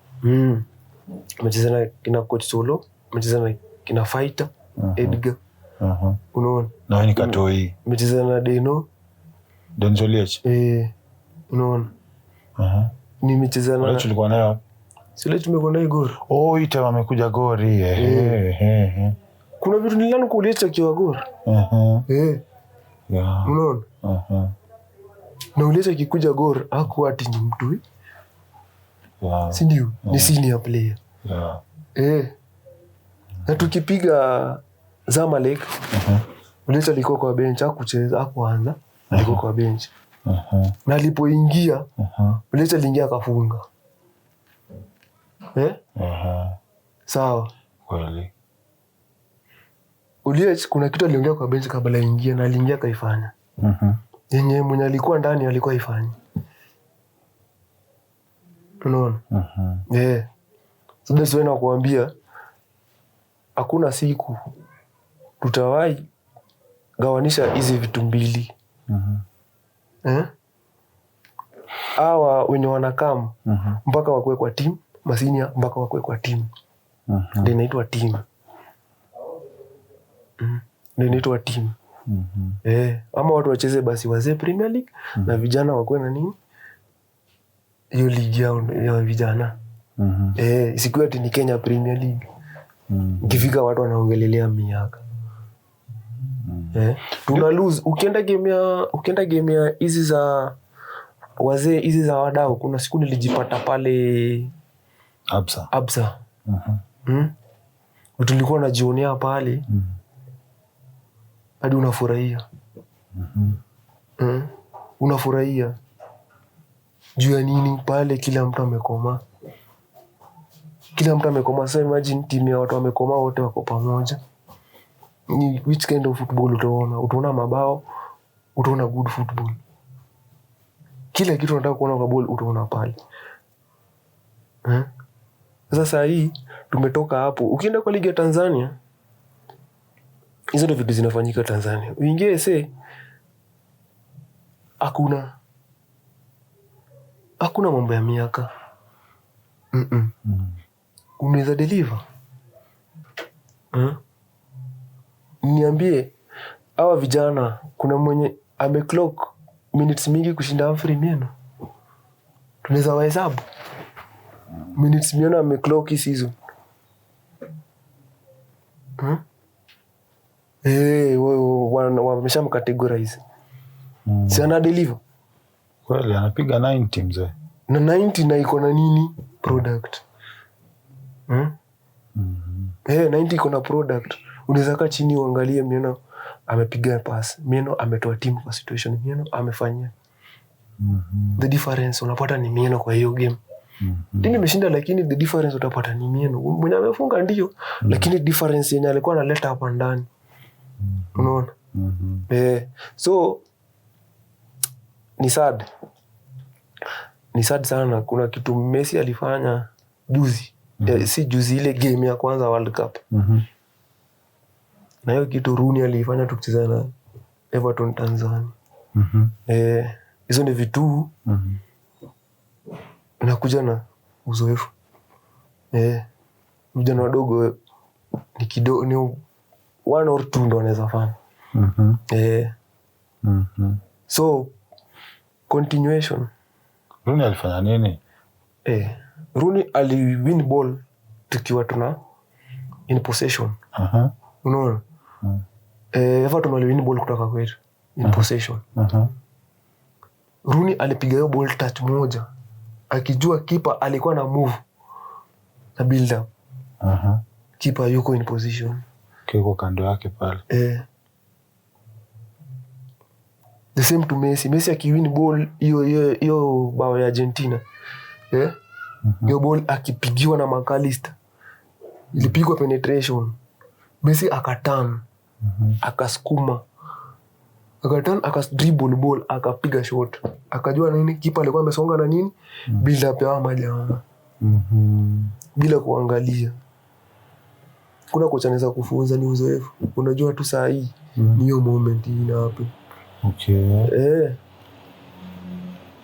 Mecheza na kina coach Solo, mecheza na kina Fighter Edgar, unaona. Na wewe ni katoi. Mecheza na Deno. Dennis Oliech. Eh, unaona. Nimecheza na Oliech ulikuwa nayo wapi? Sile tumekuwa naye Gor. Oh, hii time amekuja Gor. Ehe. Kuna vitu nililearn kwa Oliech akiwa Gor. Eh, unaona. Na Oliech akikuja Gor hakuwa ati ni mtu, eh? Si ndio? Ni senior player. Eh. Na tukipiga Zamalek, Oliech alikuwa kwa bench, hakucheza, hakuanza, alikuwa kwa bench. Na alipoingia, Oliech aliingia akafunga. Eh? Sawa. Kweli. Oliech kuna kitu aliongea kwa bench kabla aingie, na aliingia akaifanya. Yenye mwenye alikuwa ndani alikuwa haifanyi. Unaona? Eh. So that's why nakuambia hakuna siku tutawahi gawanisha hizi vitu mbili. Eh? Hawa wenye wanakam mpaka wakuwe kwa team, masenior mpaka wakuwe kwa team. Ndio inaitwa team. Ndio inaitwa team. Eh, ama watu wacheze basi wazee Premier League na vijana wakuwe na nini, hiyo ligi yao ya vijana. Eh, isikuwe ati ni Kenya Premier League. Ikifika watu wanaongelelea miaka. Eh, tuna lose ukienda game ya hizi za wazee, hizi za wadau, kuna siku nilijipata pale Absa. Absa. Vitu nilikuwa najionea pale hadi unafurahia. Unafurahia juu ya nini? Pale kila mtu amekomaa, kila mtu amekomaa. Sasa imagine timu ya watu wamekomaa wote wako pamoja, ni which kind of football utaona? Utaona mabao, utaona good football, kila kitu unataka kuona kwa ball utaona pale, eh? Sasa saa hii tumetoka hapo, ukienda kwa ligi ya Tanzania, hizo ndo vitu zinafanyika Tanzania. Uingie se hakuna mambo ya miaka. Unaweza deliver. Niambie, hawa vijana kuna mwenye ameclock minutes mingi kushinda Humphrey Mieno? Tunaweza wahesabu minutes Mieno ameclock hii season, Eh, wameshamcategorize. Si ana deliver? Kweli anapiga 90, mzee. Na 90 na iko na nini? Product, Eh, 90 iko na product. Unaweza kaa chini uangalie Mieno amepiga pass, Mieno ametoa timu kwa situation, Mieno amefanya the difference, unapata ni Mieno kwa hiyo game. Timu imeshinda, lakini the difference utapata ni Mieno mwenye amefunga, ndio, lakini difference yenye alikuwa analeta hapa ndani, unaona. Eh, so ni sad, ni sad sana. Kuna kitu Messi alifanya juzi, eh, si juzi, ile game ya kwanza World Cup, na hiyo kitu Rooney aliifanya tukicheza na Everton Tanzania. Eh, hizo ni vitu inakuja na uzoefu. Eh, vijana wadogo ni kidogo, ni one or two ndo wanaweza fanya. Eh, so continuation. Rooney alifanya nini? Eh, Rooney aliwin ball tukiwa tuna in possession. Unaona? Eh, Everton waliwin ball kutoka kwetu in possession. Rooney alipiga hiyo ball touch moja akijua kipa alikuwa na move na build up. Kipa yuko in position. Kiko kando yake pale. Eh. The same to Messi. Messi akiwin ball hiyo hiyo hiyo bao ya Argentina, eh? Hiyo ball akipigiwa na McAllister, ilipigwa penetration, Messi akaturn, akasukuma, akaturn, akadribble ball, akapiga shot, akajua nini, kipa alikuwa amesonga na nini, build up ya hawa majamaa bila kuangalia. Kuna kocha anaweza kufunza, ni uzoefu. Unajua tu saa hii ni hiyo moment hii ina happen. Eh.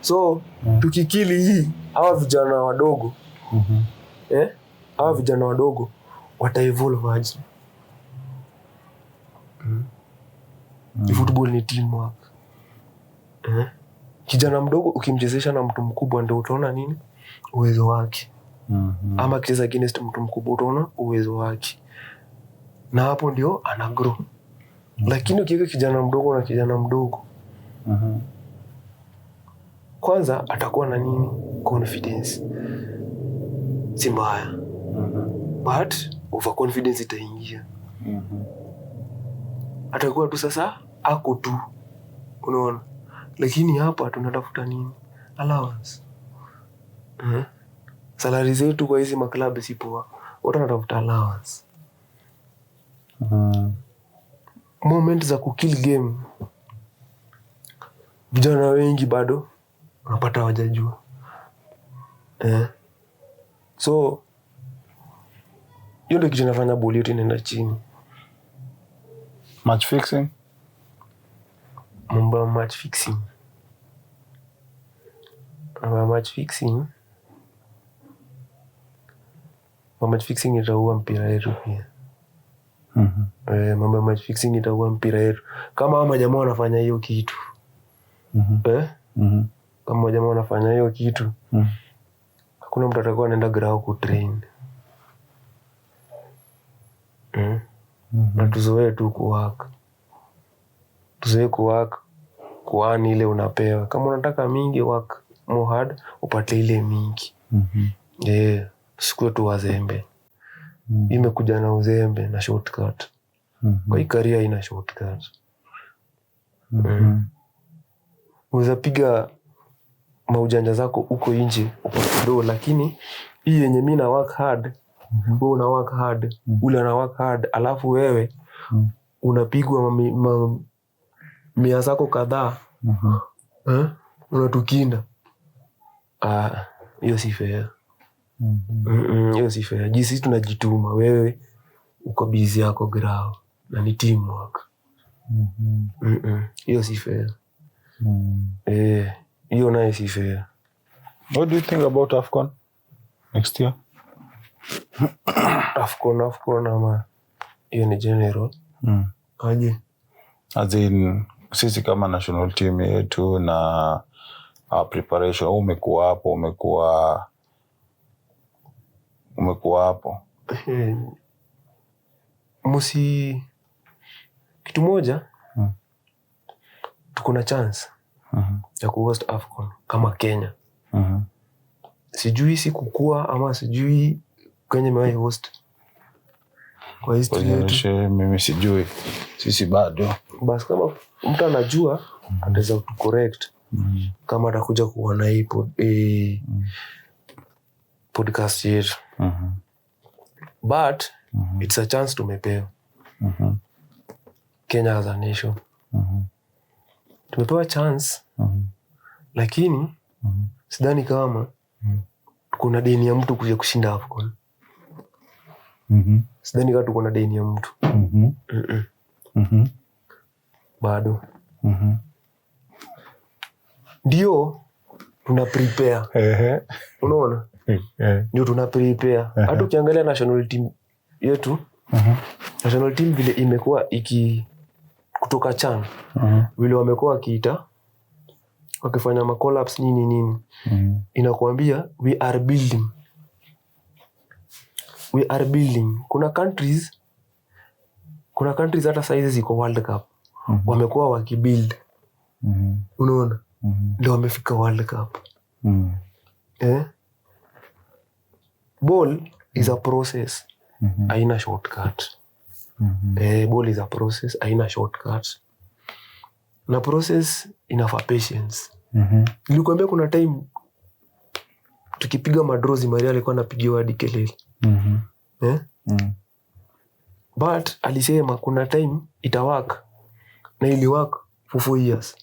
So tukikill hii, hawa vijana wadogo, eh? Hawa vijana wadogo wataevolve aje? Mm. Football ni teamwork. Eh? Kijana mdogo ukimchezesha na mtu mkubwa ndo utaona nini uwezo wake, ama akicheza against mtu mkubwa utaona uwezo wake, na hapo ndio ana grow. Lakini ukiweka kijana mdogo na kijana mdogo, kwanza atakuwa na nini, confidence si mbaya, but overconfidence itaingia. Atakuwa tu sasa ako tu, unaona. Lakini hapa tunatafuta nini? Allowance. Salary zetu kwa hizi maklabu si poa, watu wanatafuta allowance. Moment za kukill game, vijana wengi bado unapata hawajajua, eh. So hiyo ndio kitu inafanya boli yetu inaenda chini. Match fixing. Mambo ya match fixing, mambo ya match fixing, mambo ya match fixing itaua mpira yetu pia. Eh, mambo ya match fixing itaua mpira yetu kama hao majamaa wanafanya hiyo kitu. Eh? Kama majamaa wanafanya hiyo kitu, hakuna mtu atakuwa anaenda grao kutrain. Na tuzoee tu kuwork, tuzoee kuwork, kuearn ile unapewa. Kama unataka mingi, work more hard upate ile mingi. Yeah, tusikuwe tu wazembe. Imekuja na uzembe na shortcut. Kwa hii career ina shortcut. Unaweza piga maujanja zako huko nje upate do, lakini hii yenye mi na work hard, wewe una work hard, ule ana work hard, alafu wewe unapigwa mia zako kadhaa, eh? Unatukinda. Ah, hiyo si fair. Hiyo si fair. Jinsi tunajituma, wewe uko busy yako grao na ni teamwork. Hiyo si fair. Eh, hiyo naye si fair. What do you think about AFCON next year? AFCON, AFCON ama hiyo ni general? Aje? As in, sisi kama national team yetu na our preparation, umekuwa hapo, umekuwa hapo. Eh, musi kitu moja, tuko na chance ya kuhost AFCON kama Kenya. Sijui si kukua ama sijui Kenya imewahi host kwa history yetu. Onyeshe, mimi sijui, sisi bado. Basi kama mtu anajua ataweza kutu correct kama atakuja kuona hii podcast yetu. But it's a chance tumepewa. Kenya as a nation tumepewa chance, lakini sidhani kama kuna deni ya mtu kuja kushinda AFCON. Sidhani kama tuko na deni ya mtu. Mm-mm. Bado ndio tuna prepare, unaona, ndio tuna prepare. Hata ukiangalia national team yetu, national team vile imekuwa iki kutoka CHAN, vile wamekuwa wakiita wakifanya ma collapse nini nini, inakuambia we are building, we are building. Kuna countries hata saizi ziko World Cup, wamekuwa wakibuild, unaona, ndio wamefika World Cup. Eh? Ball is a process, haina shortcut. Eh, ball is a process, haina shortcut. Na process inafaa patience. Nilikwambia kuna time tukipiga madraw Maria alikuwa anapigiwa hadi kelele. Eh? But alisema kuna time itawork, na iliwork for 4 years.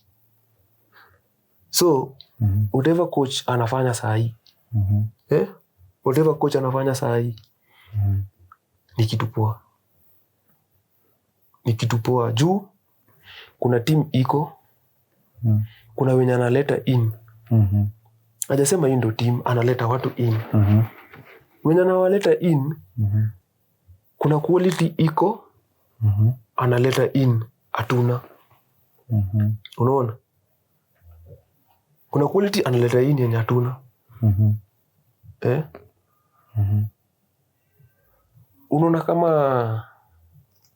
So whatever coach anafanya saa hii, eh? Whatever coach anafanya saa hii ni kitu poa, ni kitu poa juu kuna team iko, kuna wenye analeta in. Hajasema hii ndo team, analeta watu in. Wenye anawaleta in, kuna quality iko, analeta in hatuna. Unaona, kuna quality analeta in yenye hatuna. Eh? Unaona kama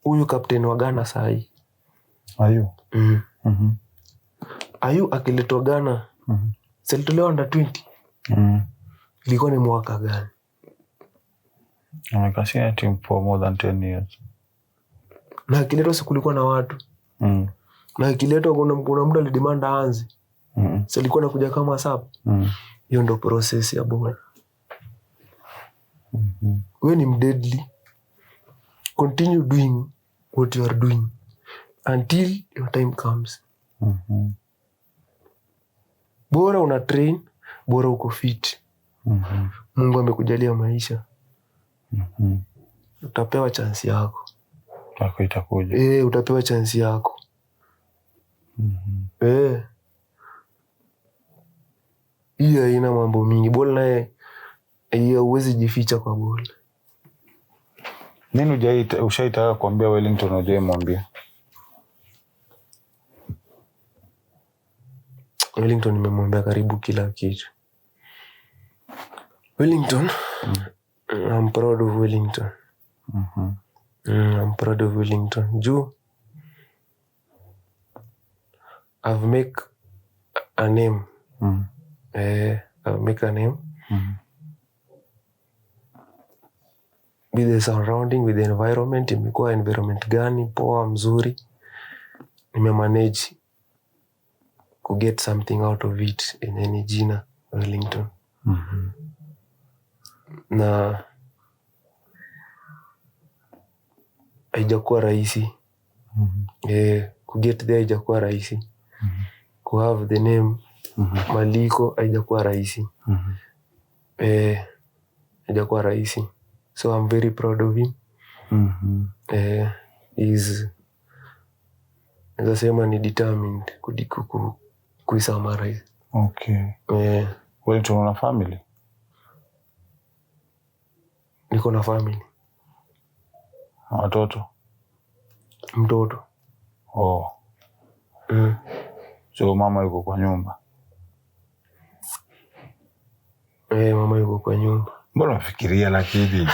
huyu captain wa Ghana sahii. Ayew. Ayew akiletwa Ghana, si alitolewa under 20? Ilikuwa ni mwaka gani? Amekaa senior team for more than 10 years. Na akiletwa, si kulikuwa na watu? Na akiletwa kuna mtu alidemand aanze? Si alikuwa nakuja kama sub? Hiyo ndo process ya ball. We ni mdeadly, continue doing what you are doing until your time comes. Bora una train, bora uko fit. Mungu amekujalia maisha, utapewa chance yako. Yako itakuja. E, utapewa chance yako. E. Hiyo haina mambo mingi. Ball naye hiyo huwezi jificha kwa ball. Nini ushaitaka kuambia Wellington hujai mwambia? Wellington nimemwambia karibu kila kitu. Wellington, I'm proud of Wellington. I'm proud of Wellington. Juu I've make a name. Eh, I've make a name. With the surrounding, with the environment, imekuwa environment gani poa mzuri. Nimemanage kuget something out of it yenye ni jina Wellington. Na haijakuwa rahisi. Eh, kuget there haijakuwa rahisi. Kuhave the name maliko haijakuwa rahisi. Eh, haijakuwa rahisi. So I'm very proud of him. Eh, is naweza sema ni determined kuisummarize. Okay. Eh, Wellington una family? Niko na family. Watoto? Mtoto. Oh. So mama yuko kwa nyumba? Eh, mama yuko kwa nyumba. Mbona unafikiria lakini?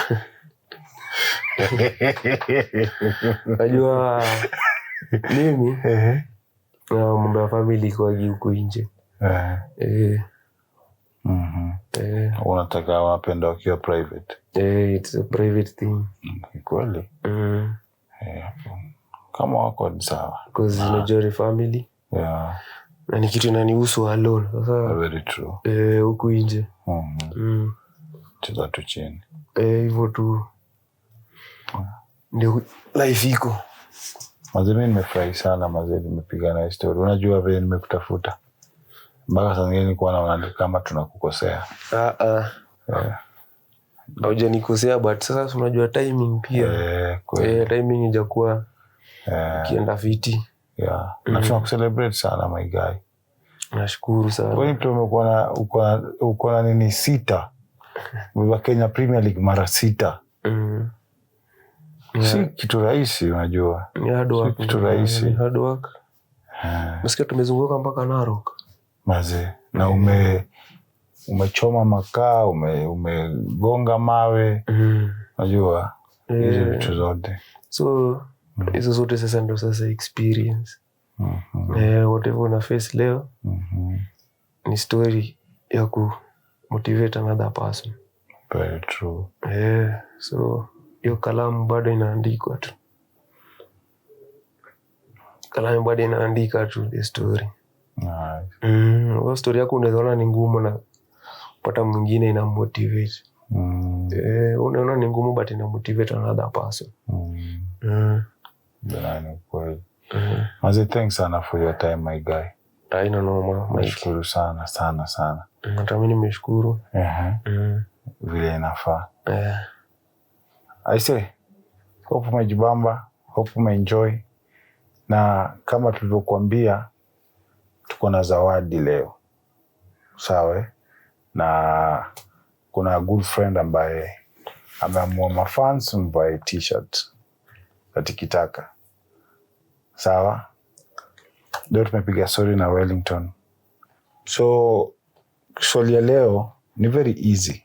Najua mimi na mambo ya family ikuagi huku nje. Eh, eh. Unataka wanapenda wakiwa private. Eh, it's a private thing. Kweli. Eh, hapo. Kama wako ni sawa. Because unajua ni family na ni kitu inanihusu alone. Sasa Very true. eh, huku nje. Cheza tu chini. Eh, hivyo tu ndio life iko. Mazee, mi nimefurahi sana mazee, nimepiga na story. Unajua vile nimekutafuta mpaka saa zingine nilikuwa naona ni kama tunakukosea. Ah, ah. Haujanikosea, but sasa si unajua timing pia. Eh, kweli. Eh, timing ijakuwa kienda fiti. Yeah. Na tunakucelebrate sana, my guy. Nashukuru sana. Kwani pia umekuwa na uko na nini sita. Umebeba Kenya Premier League mara 6. Si kitu rahisi, unajua. Ni hard work. Si kitu rahisi. Ni hard work. Nasikia tumezunguka mpaka Narok. Mazee. Na umechoma makaa, umegonga mawe, unajua hizo vitu zote. So hizo zote sasa ndo sasa experience. Eh, whatever una face leo ni story ya ku motivate another person. Very true. Eh, so hiyo kalamu bado inaandikwa tu. Kalamu bado inaandika tu the story. Nice. Hiyo story yako unaweza ona ni ngumu na pata mwingine ina motivate. Eh, unaona ni ngumu but ina motivate another person. Yeah, ni kweli. Maze, thanks sana for your time, my guy. Haina noma, Mike. Nashukuru sana sana sana. Hata mimi nimeshukuru. Ehe, vile inafaa. I say, hope umejibamba, hope umeenjoy, na kama tulivyokuambia tuko na zawadi leo, sawa eh? Na kuna good friend ambaye ameamua mafans mvae T-shirt za Tikitaka, sawa. Leo tumepiga story na Wellington, so swali ya leo ni very easy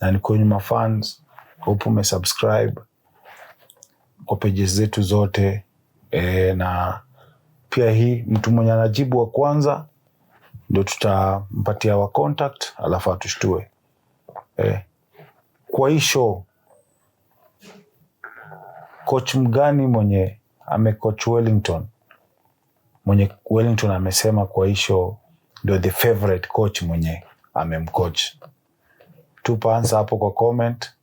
na ni kwenye mafans. Hope umesubscribe kwa pages zetu zote na pia hii mtu mwenye anajibu wa kwanza ndio tutampatia wa contact, alafu atushtue. Kwa hii show coach mgani mwenye amecoach Wellington, mwenye Wellington amesema kwa hii show ndio the favorite coach mwenye amemcoach? Tupa answer hapo kwa comment.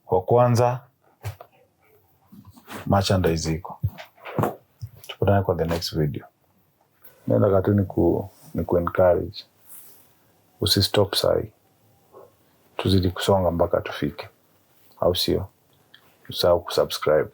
Wa kwanza merchandise iko. Tukutane kwa the next video. Nataka tu ni ku encourage. Usistop sahi. Tuzidi kusonga mpaka tufike. Au sio? Usahau kusubscribe.